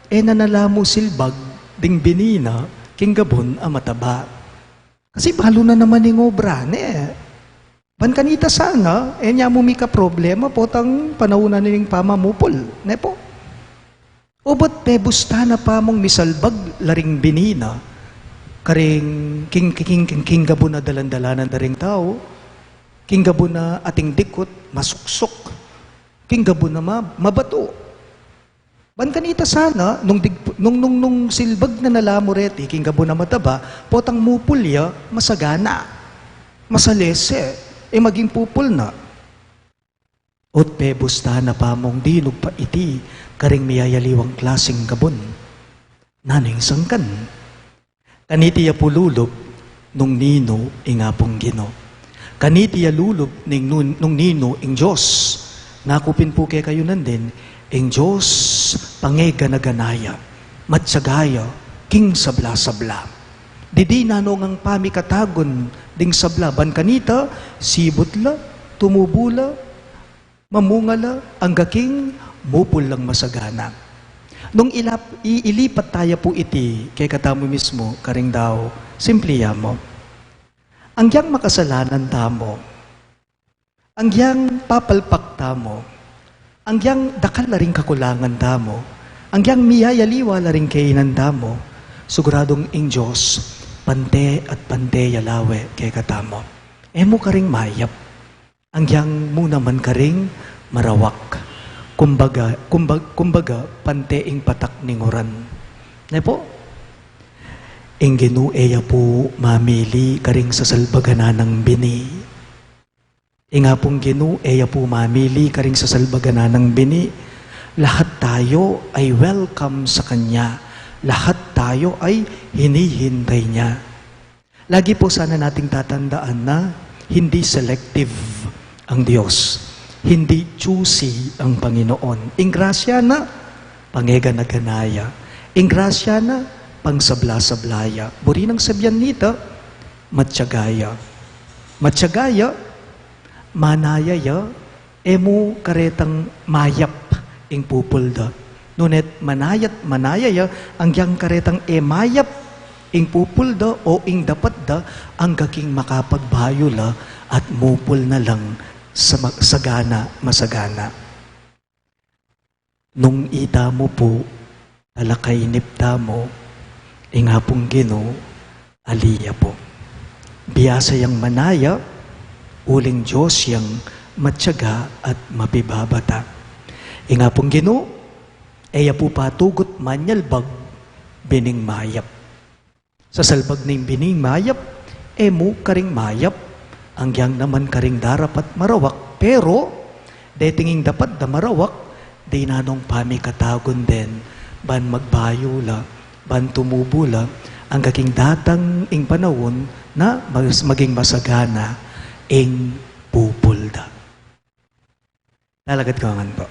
e na na la mu silbag ding bini na king gabun a mataba. Kasi balu na naman ing obra, ne? Ban kanita sana, e na mu mika problema potang panaun na ning pamamupul, ne pu? Ubat pebusta na pa mung misalbag la ring bini na karing king, king, king, king gabun a dalan-dalanan da ring tau, king gabun a ating dikut, masuksuk, king gabun a ma-, mabatu. Ban kanita sana, nung dig-, nung, nung, nung silbag na na la mu reti, king gabun a mataba, potang mupul ya, masagana, masalese, e maging pupul na. Ot pebusta na pa mung dinug pa iti karing miyayaliwang klasing gabun. Nanu ing sangkan? Kaniti ya pu lulub nung ninu ing Apung Ginu. Kaniti ya lulub ning nun-, nung ninu ing Dios. Naku pin pu kekayu nandin, ing Dios pangegana-gana ya, matyaga ya, king sabla-sabla. Didi na nung ang pamikatagun ding sabla ban kanita, sibut la, tumubu la, mamunga la, angga king mupul lang masagana. Nung ilap-, i-, ilipat taya pu iti kekatamu mismu karing dau, simple ya mu. Anggiyang makasalanan tamu, anggiyang papalpak tamu, anggiyang dakal la ring kakulangan tamu, anggiyang miyayaliwa la ring kainan tamu, siguradung ing Dios pante at pante ya lawe kekatamu. E mu karing mayap. Anggiyang mu naman karing marawak. Kumbaga, kumbag-, kumbaga, pante ing patak ning uran. Ne pu? Ing Ginu e ya pu mamili karing sasalbagan nang bini. Ing Apung Ginu e ya pu mamili karing sasalbagan nang bini. Lahat tayo ay welcome sa Kanya. Lahat tayo ay hinihintay Niya. Lagi po sana nating tatandaan na hindi selective ang Diyos. Hindi choosy ang Panginoon. Ing grasya na, pangegana-gana ya. Ing grasya na, pangsabla-sabla ya. Buri nang sabian nita, matyaga ya. Matyaga ya, manaya ya, e mu karetang mayap ing pupul da. Nune manaya at manaya ya, anggiyang karetang e mayap ing pupul da o ing dapat da, angga king makapagbayu la at mupul na lang sa ma-, sagana, masagana. Nung itamu pu, talakainip tamu, ing Apung Ginu, ali ya pu. Biasa yang manaya, uling Dios yang matyaga at mapibabata. Ing Apung Ginu, e ya pu patugut manyalbag bining mayap. Sasalbag ning bining mayap, e mu karing mayap, anggiyang naman karing darapat marawak, pero deting ing dapat da marawak, dinan nung pamikatagun den, ban magbayu la, ban tumubu la, angga king datang ing panaun na mas maging masagana ing pupul da. Lalagad ko ngan pu.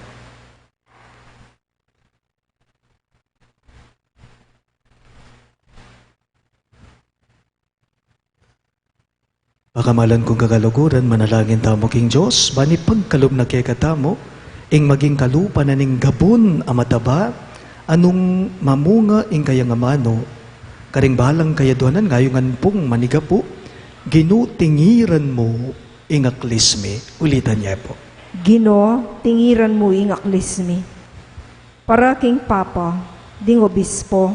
Pakamalan kung kakaluguran, manalangin tamu king Dios, ban ipagkalub na kekatamu, ing maging kalupa na ning gabun a mataba, a nung mamunga ing kayang amanu, karing balang kayadwanan ngayungan pung manigapu, Ginu tingiran mu ing aklis mi. Ulitan ye pu. Ginu, tingiran mu ing aklis mi. Para king Papa, ding Obispo,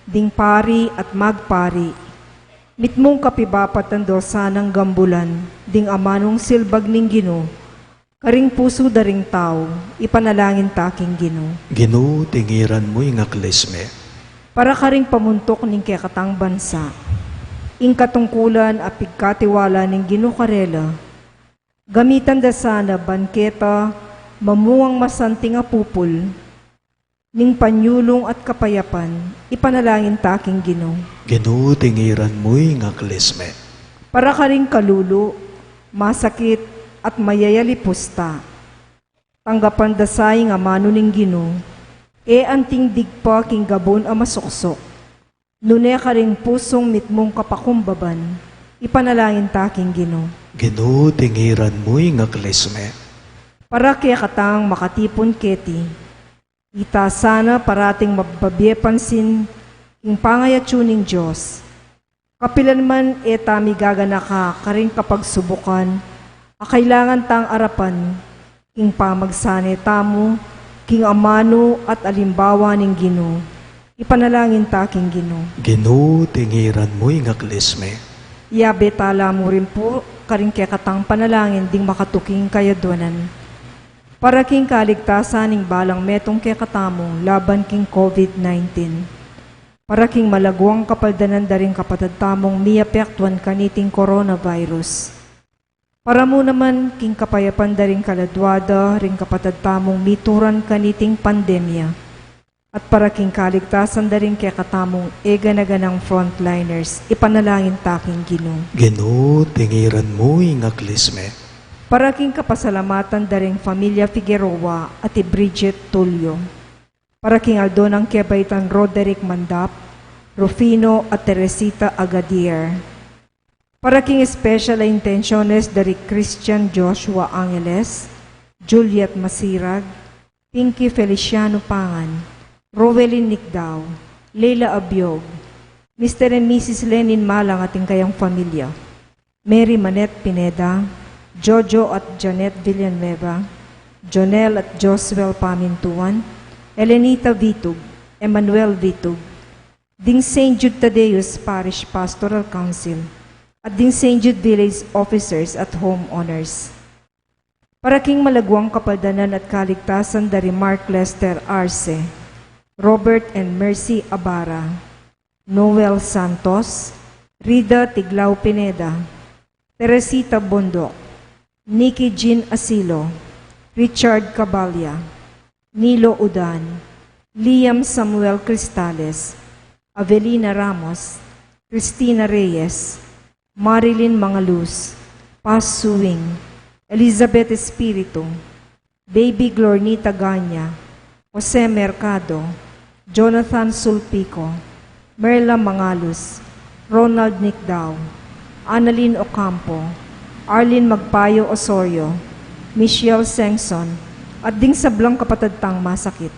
ding pari at magpari, mitmung kapibapatan do sanang gambulan ding amanung silbag ning Ginu, karing pusu da ring tau, ipanalangin ta king Ginu. Ginu, tingiran mu ing aklis mi. Para karing pamuntuk ning kekatang bansa, ing katungkulan a pigkatiwala ning Ginu karela, gamitan da sana ban keta mamungang masanting a pupul ning panyulung at kapayapan, ipanalangin ta king Ginu. Ginu, tingiran mu ing aklis mi. Para karing kalulu, masakit at mayayalipus ta, tanggapan da sa ing amanu ning Ginu, E anting digpa king gabun a masuksuk, nune karing pusung mitmung kapakumbaban, ipanalangin ta king Ginu. Ginu, tingiran mu ing aklis mi. Para kekatang makatipun keti, ita sana parating mababie pansin king pangayatsu ning Dios. Kapilan man e ta migaganaka karing kapagsubukan a kailangan tang arapan, king pamagsane tamu king amanu at alimbawa ning Ginu, ipanalangin ta king Ginu. Ginu, tingiran mu ing aklis mi. Yabe ta la mu rin pu karing kekatang panalangin ding makatuking kayadwanan. Para king kaligtasan ning balang metung kekatamu laban king COVID nineteen. Para king malaguang kapaldanan da ring kapatad tamung miapektuan kaniting coronavirus. Para mu naman king kapayapan da ring kaladua da ring kapatad tamung mituran kaniting pandemya. At para king kaligtasan da ring kekatamung e gana-ganang frontliners, ipanalangin ta king Ginu. Ginu, tingiran mu ing aklis mi. Para king kapasalamatan da ring familia Figueroa at i Bridget Tulio. Para king aldo nang kebaitan Roderick Mandap, Rufino at Teresita Agadier. Para king special a intenciones da ri Christian Joshua Angeles, Juliet Masirag, Pinky Feliciano Pangan, Rowelyn Nicdao, Leila Abiog, Mister and Missus Lenin Malang at ing kayang familia, Mary Manette Pineda, Jojo at Janet Villanueva, Jonel at Josuel Pamintuan, Elenita Vitug, Emmanuel Vitug, ding Saint Jude Thaddeus Parish Pastoral Council, at ding Saint Jude Village Officers at Homeowners. Para king malaguang kapaldanan at kaligtasan da ri Mark Lester Arce, Robert and Mercy Abara, Noel Santos, Rida Tiglao Pineda, Teresita Bondoc, Nikki Jean Asilo, Richard Cabalya, Nilo Udan, Liam Samuel Cristales, Avelina Ramos, Cristina Reyes, Marilyn Mangaluz, Paz Suing, Elizabeth Espiritu, Baby Glornita Ganya, Jose Mercado, Jonathan Sulpico, Merla Mangaluz, Ronald Nicdao, Annalyn Ocampo, Arlene Magpayo Osorio, Michelle Sengson, at ding sablang kapatad tang masakit.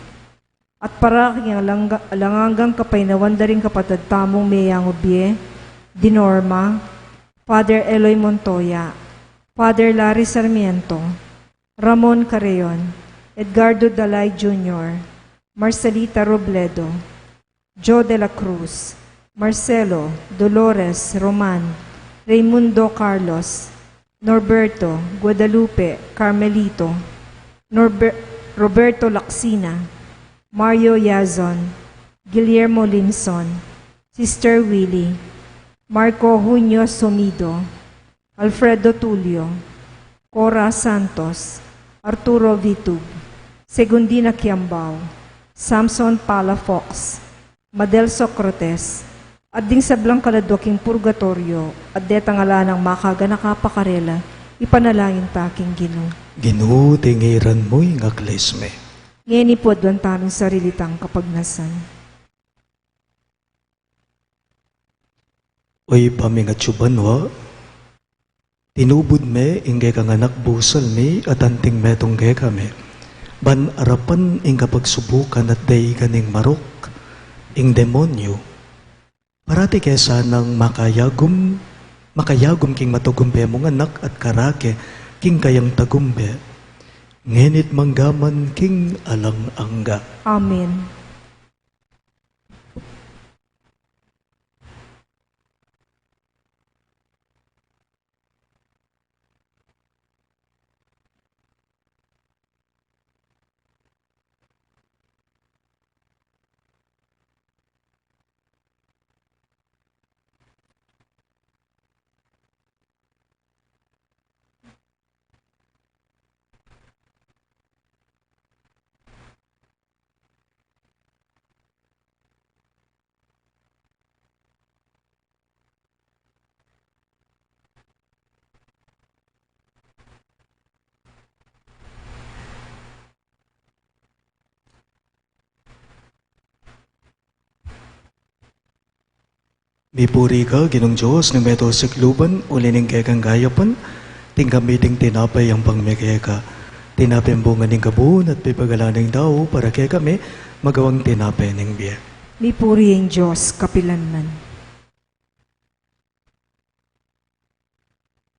At para king alang-, alang anggang kapaynawan da ring kapatad tamung meyangubie, di Norma, Father Eloy Montoya, Father Larry Sarmiento, Ramon Carreon, Edgardo Dalay Junior, Marcelita Robledo, Joe de la Cruz, Marcelo, Dolores, Roman, Raymundo Carlos, Norberto, Guadalupe, Carmelito, Norber-, Roberto Lacsina, Mario Yazon, Guillermo Limson, Sister Willie, Marco Junio Sumido, Alfredo Tulio, Cora Santos, Arturo Vitug, Segundina Kiambao, Samson Palafox, Madel Socrates, at ding sablang kaladua king purgatoryo, at detang ala nang makaganaka pa karela, ipanalangin ta king Ginu. Ginu, tingiran mu ing aklis mi. Ngeni pu aduan taming sarili tang kapagnasan. O Ibpa ming atsu banua, tinubud me ing kekang anak busal mi at anting metung kekami, ban arapan ing kapagsubukan at daigan ning marok, ing demonyu. Parati ke sanang makayagum, makayagum king matagumpe mung anak at karake king kayang tagumpe, ngeni't manggaman king alang angga. Amen. Mipuri ka, Ginung Dios ning meto sikluban, uli ning kekang kayapan, tinggap mi iting tinape, yampang mi keka. Tinapeng bunga ning kabun at pepagalan ning tau, para kekami magawang tinape ning bie. Mipuri ing Dios kapilanman.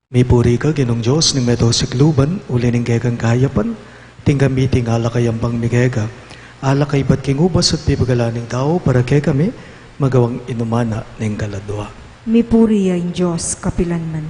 Mipuri ka, Ginung Dios ning meto sikluban, uli ning kekang kayapan, tinggap mi iting alak a yampang mi keka. Alak a ibat king ubas at pepagalan ning tau, para kekami magawang inuman na ning kaladua. Mipuri ya ing Dios kapilanman.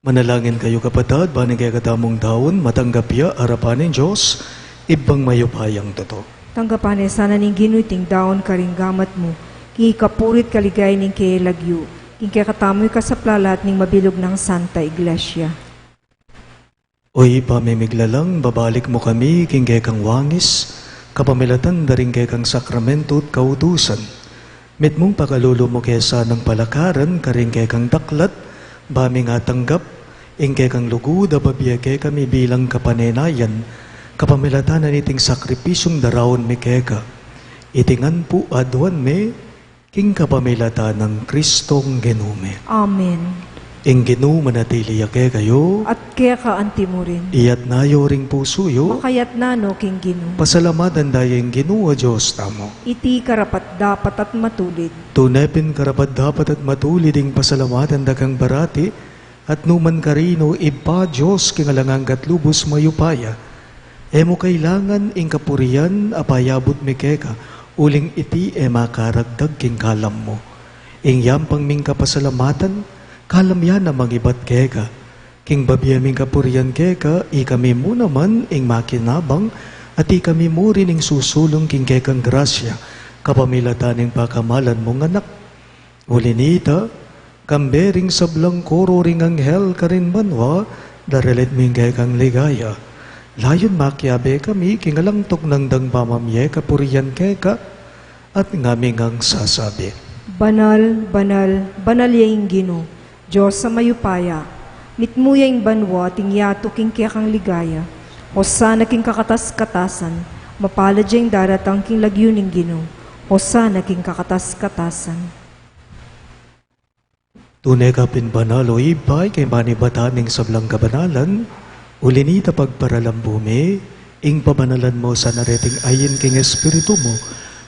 Manalangin kayu, kapatad, ban ing kekatamung daun matanggap ya arapan ning Dios, Ibpang mayupayang tutu. Tanggapan na sana ning Ginu iting daun karing gamat mu, king ikapuri't kaligayan ning keyang lagyu, king kekatamung ikasaplala at ning mabilug nang Santa Iglesia. O Ibpa ming miglalang, babalik mu kami king kekang wangis, kapamilatan da ring kekang sakramentu't kautusan. Mitmung pakalulu mu ke sanang palakaran karing kekang daklat, ba ming atanggap ing kekang lugud a babie kekami bilang kapanenayan, kapamilatan na niting sakripisyung daraun mi keka. Iti ngan pu aduan mi, king kapamilatan nang Kristong Ginu mi. Amen. Ing Ginu manatili ya kekayu. At keka antimurin. Iyatas yu ring pusu yu. Makayatas no king Ginu. Pasalamatan da ya ing Ginu a Dios tamu. Iti karapat-dapat at matulid. Tune pin karapat-dapat at matulid ing pasalamatan da kang parati, at nukarin man, Ibpa, Dios king alang angga at lubus mayupaya. E mu kailangan ing kapurian a payabut mi keka, uling iti e makaragdag king kalam mu. Ing yampang ming kapasalamatan, kalam ya namang ibat keka. King babie ming kapurian keka, ikami mu naman ing makinabang, at ikami mu rin ing susulung king kekang grasya, kapamilatan ning pakamalan mung Anak. Uli nita, kambe ring sablang koro ring anghel karin banua, daralit mi ing kekang ligaya. Layun makiabe kami king alang tuknang dang pamamie kapurian keka, at ngaming sasabi: Banal, banal, banal ya ing Ginu, Dios a mayupaya. Mitmu ya ing banua at ing yatu king kekang ligaya. Hosana king kakatas-katasan. Mapalad ya ing daratang king lagyu ning Ginu. Hosana king kakatas-katasan. Tune ka pin banal, o Ibpa, king panibatan ning sablang kabanalan, uli nita pagparalambu mi ing pabanalan mu sana reting ain king Espiritu mu,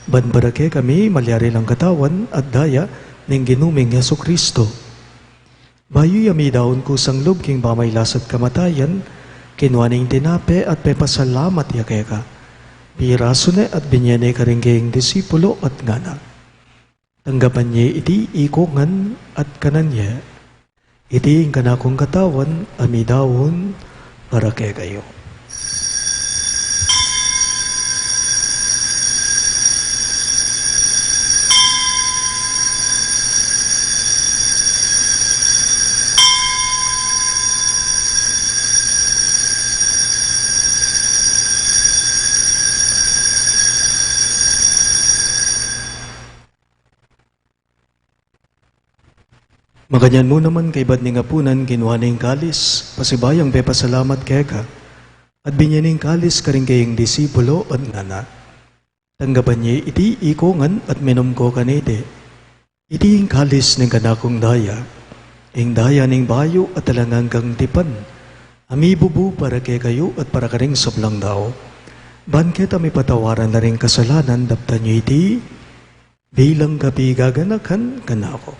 ban para kekami malyari lang katawan at daya ning Ginu ming Jesucristo. Bayu ya midaun kusang lub king pamagkasakit at kamatayan, kinua ne ing tinape at pepasalamat ya keka. Pirasu ne at binye ne karing kayang disipulo at ngana: Tanggapan ye iti ikongan at kanan ye. Iti ing kanakung katawan a midaun para kekayu. Makanyan mu naman, kaybat ning apunan, kinua ne ing kalis, pasibayung pepasalamat keka, at binye ne ing kalis karing kayang disipulo, at ngana: Tanggapan ye iti ikongan at minum ko kaniti. Iti ing kalis ning kanakung daya, ing daya ning bayu at alang anggang tipan, a mibubu para kekayu at para karing sablang tau. Ban keta mipatawaran la ring kasalanan, daptan ye iti bilang kapigaganakan kanaku.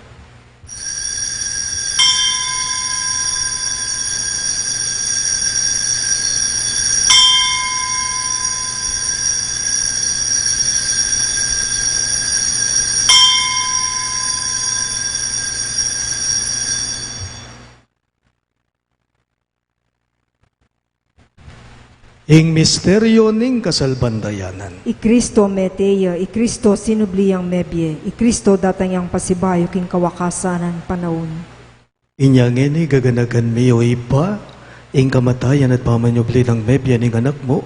Ing misteryu ning kasalpantayanan. I Kristo mete ya, i Kristo sinubli yang mebie, i Kristo datang yang pasibayu king kawakasan nang panaun. Inya ngeni gaganakan mi, o Ibpa, ing kamatayan at pamanyubli nang mebie ning Anak mu,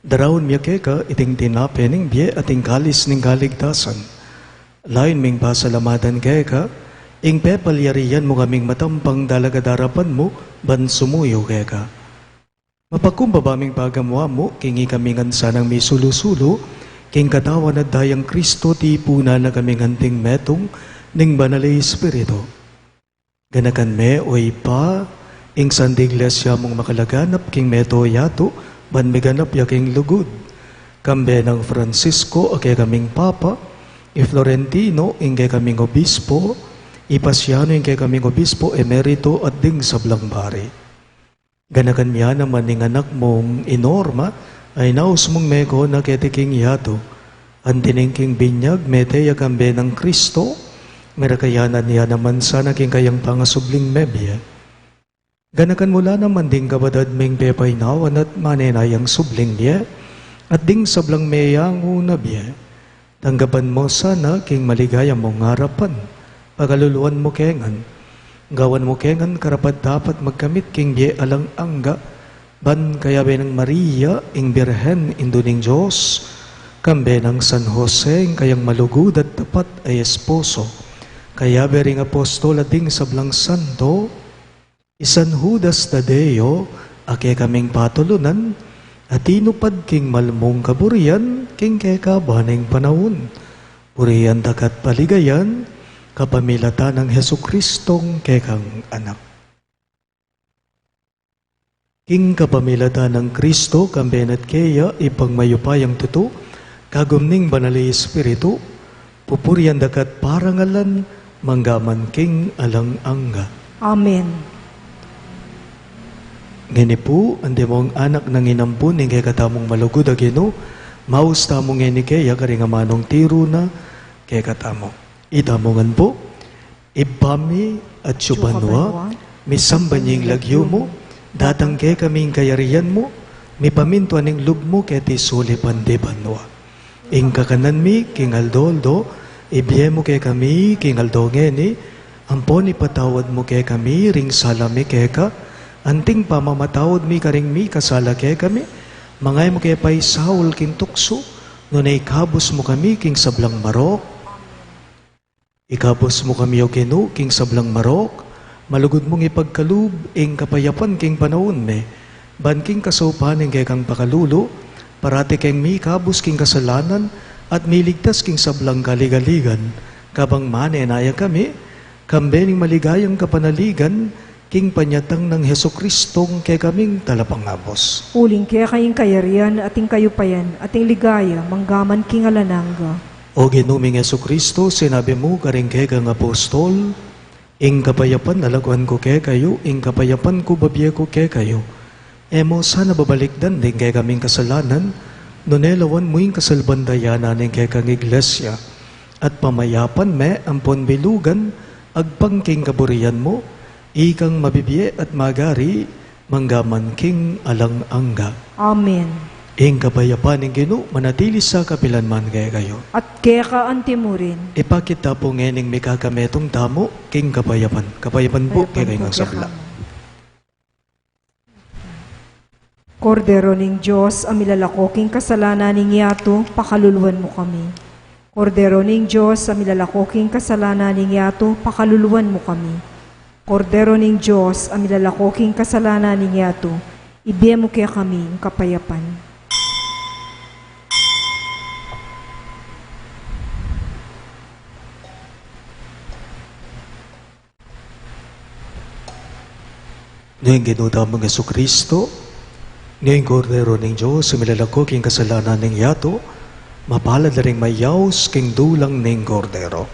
daraun mi keka iting tinape ning bie at ing kalis ning kaligtasan. Lain ming pasalamatan keka, ing pepalyarian mu kaming matampang dalagad arapan mu, ban sumuyu keka. Mapakumbaba ming pagamu-amu mu, king ikami ngan sanang misulu-sulu king Katawan at Dayang Kristo, tipunan na kaming anting metung ning Banal a Espiritu. Ganakan me, o Ibpa, ing Santa Iglesia mung makalaganap king mabilug a yatu, ban miganap ya king lugud. Kambe nang Francisco a kekaming Papa, i Florentino ing kekaming Obispo, i Pasiano ing kekaming Obispo Emerito, at ding sablang pari. Ganakan me naman ing anak mung i Norma, a inaus mung meko na keti king yatu. Anti ning king binyag, mete ya kambe nang Kristo, merakayanan ya naman sana king kayang pangasubling mebie. Ganakan mu la naman ding kapatad ming pepainawan at manenayang subling bie, at ding sablang meyangu na bie. Tanggapan mu sana king maligaya mung arapan, pakaluluan mu ke ngan. Gawan mu ke ngan karapat-dapat magkamit king bie alang angga, ban kayabe nang Maria, ing Birhen, Indu ning Dios, kambe nang San Jose, ing kayang malugud at tapat a esposo, kayabe ring apostol at ding sablang santo, i San Judas Tadeo, a kekaming patulunan, a tinupad king malmung kaburian king kekaban ning panaun. Purian da ka at paligayan, kapamilatan nang Jesucristong kekang Anak. King kapamilatan nang Kristo, kambe na at keya, Ibpang mayupayang tutu, kagum ning Banal a Espiritu, pupurian da ka at parangalan, mangga man king alang angga. Amen. Ngeni pu, antimong anak nang inampun ning kekatamung malugud a Ginu, maus tamu ngeni keya karing amanung tiru na kekatamu. Itamu ngan pu. Ibpa mi, atsu ka banua, misamban ya ing lagyu mu, datang kekami ing kayarian mu, mipamintuan ing lub mu keti sulip anti banua. Ing kakanan mi king aldo-aldo, ibie mu kekami king aldo ngeni, ampon ipatawad mu kekami ring sala mi keka, anting pamamatawad mi karing mikasala kekami, manga e mu ke paisaul king tuksu, nune ikabus mu kami king sablang marok. Ikabus mu kami, O Ginu, king sablang marok, malugud mung ipagkalub ing kapayapan king panaun mi, ban king kasaupan ning kekang pakalulu, parati keng mikabus king kasalanan, at miligtas king sablang kaligaligan, kabang manenaya kami, kambe ning maligayang kapanaligan, king panyatang nang Jesucristong kekaming Talapangabus. Uling keka ing kayarian, at ing kayupayan, at ing ligaya, mangga man king alang angga. O Ginu ming Jesucristo, sinabi mu karing kekang apostol, ing kapayapan lalakuan ku kekayu, ing kapayapan ku babie ku kekayu. E mu sana babalikdan ding kekaming kasalanan, nune lawan mu ing kasalpantayanan ning kekang Iglesia, at pamayapan me ampon bilugan, agpang king kaburian mu, ikang mabibie at magari, mangga man king alang angga. Amen. Ing kapayapan ning Ginu, manatili sa kapilan man kekayu. At keka anti murin. Ipakit ta pu ngening mikakametung tamu king kapayapan. Kapayapan pu kekayung sabla. Kordero ning Dios, a milalako king kasalanan ning yatu, pakaluluan mu kami. Kordero ning Dios, a milalako king kasalanan ning yatu, pakaluluan mu kami. Kordero ning Dios, a milalako king kasalanan ning yatu, ibie mu kekami ing kapayapan. Ning Ginu tamung Jesucristo, ning Kordero ning Dios, a milalako king kasalanan ning yatu, mapalad la ring mayaus king dulang ning Kordero.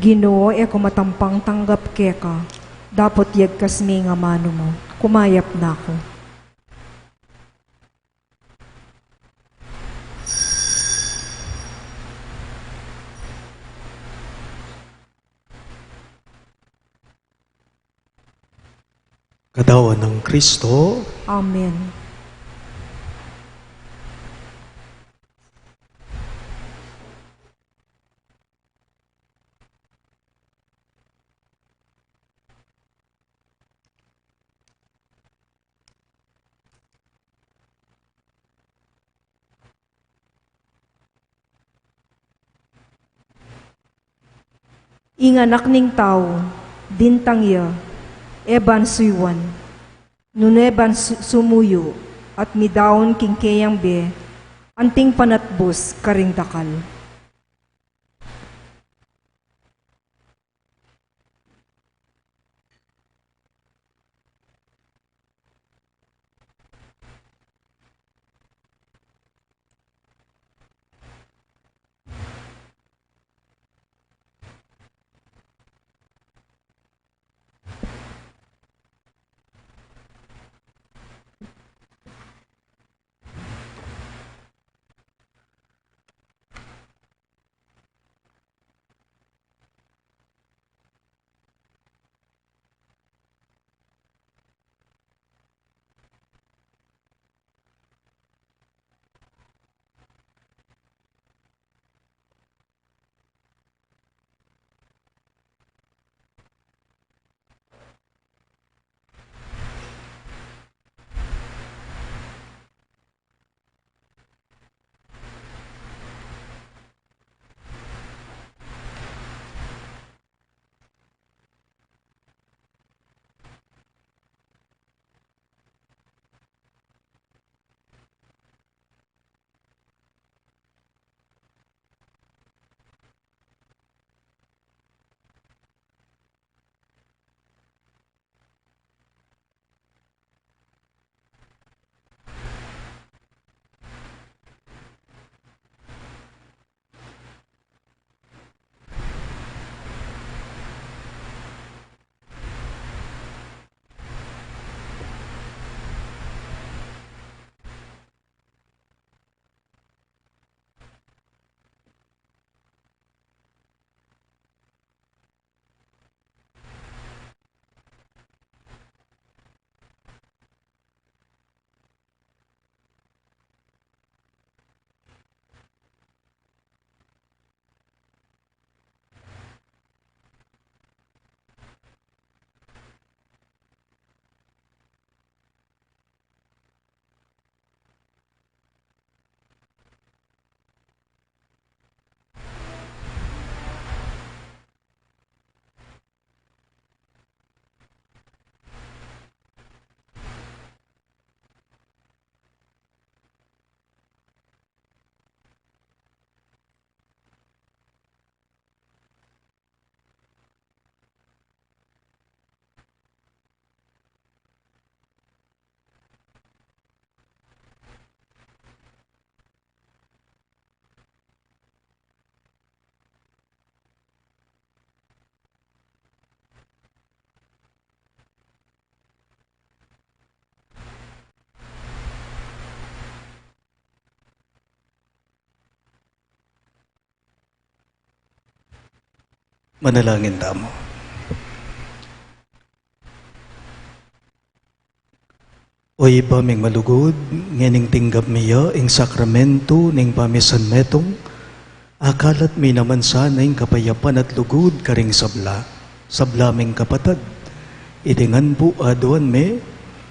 Ginu, e ku matampang tanggap keka, dapot yagkas me ing amanu mu, kumayap na ku. Katawan nang Kristo. Amen. Ing Anak ning Tau, dintang ya, e ban suyuan, nune ban su-, sumuyu, at midaun king keyang bie, anting panatbus karing dakal. Manalangin tamu. O Ibpa ming malugud, ngening tinggap mi ya ing sakramentu ning pamisan metung, akalat mi naman sana ing kapayapan at lugud karing sabla, sabla ming kapatad. Iti ngan pu aduan mi,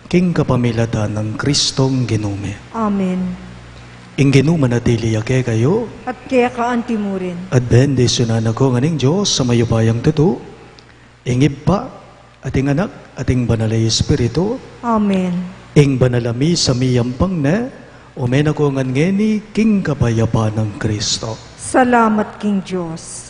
king kapamilatan nang Kristong Ginu mi. Amen. Ing Ginu manatili ya kekayu. At keka anti mu rin. At bendisyunan na ko ngan ning Dios a mayupayang tutu, ing Ibpa, at ing Anak, at ing Banal a Espiritu. Amen. Ing banal a misa miyampang ne, ume na ko ngan ngeni king kapayapan nang Kristo. Salamat king Dios.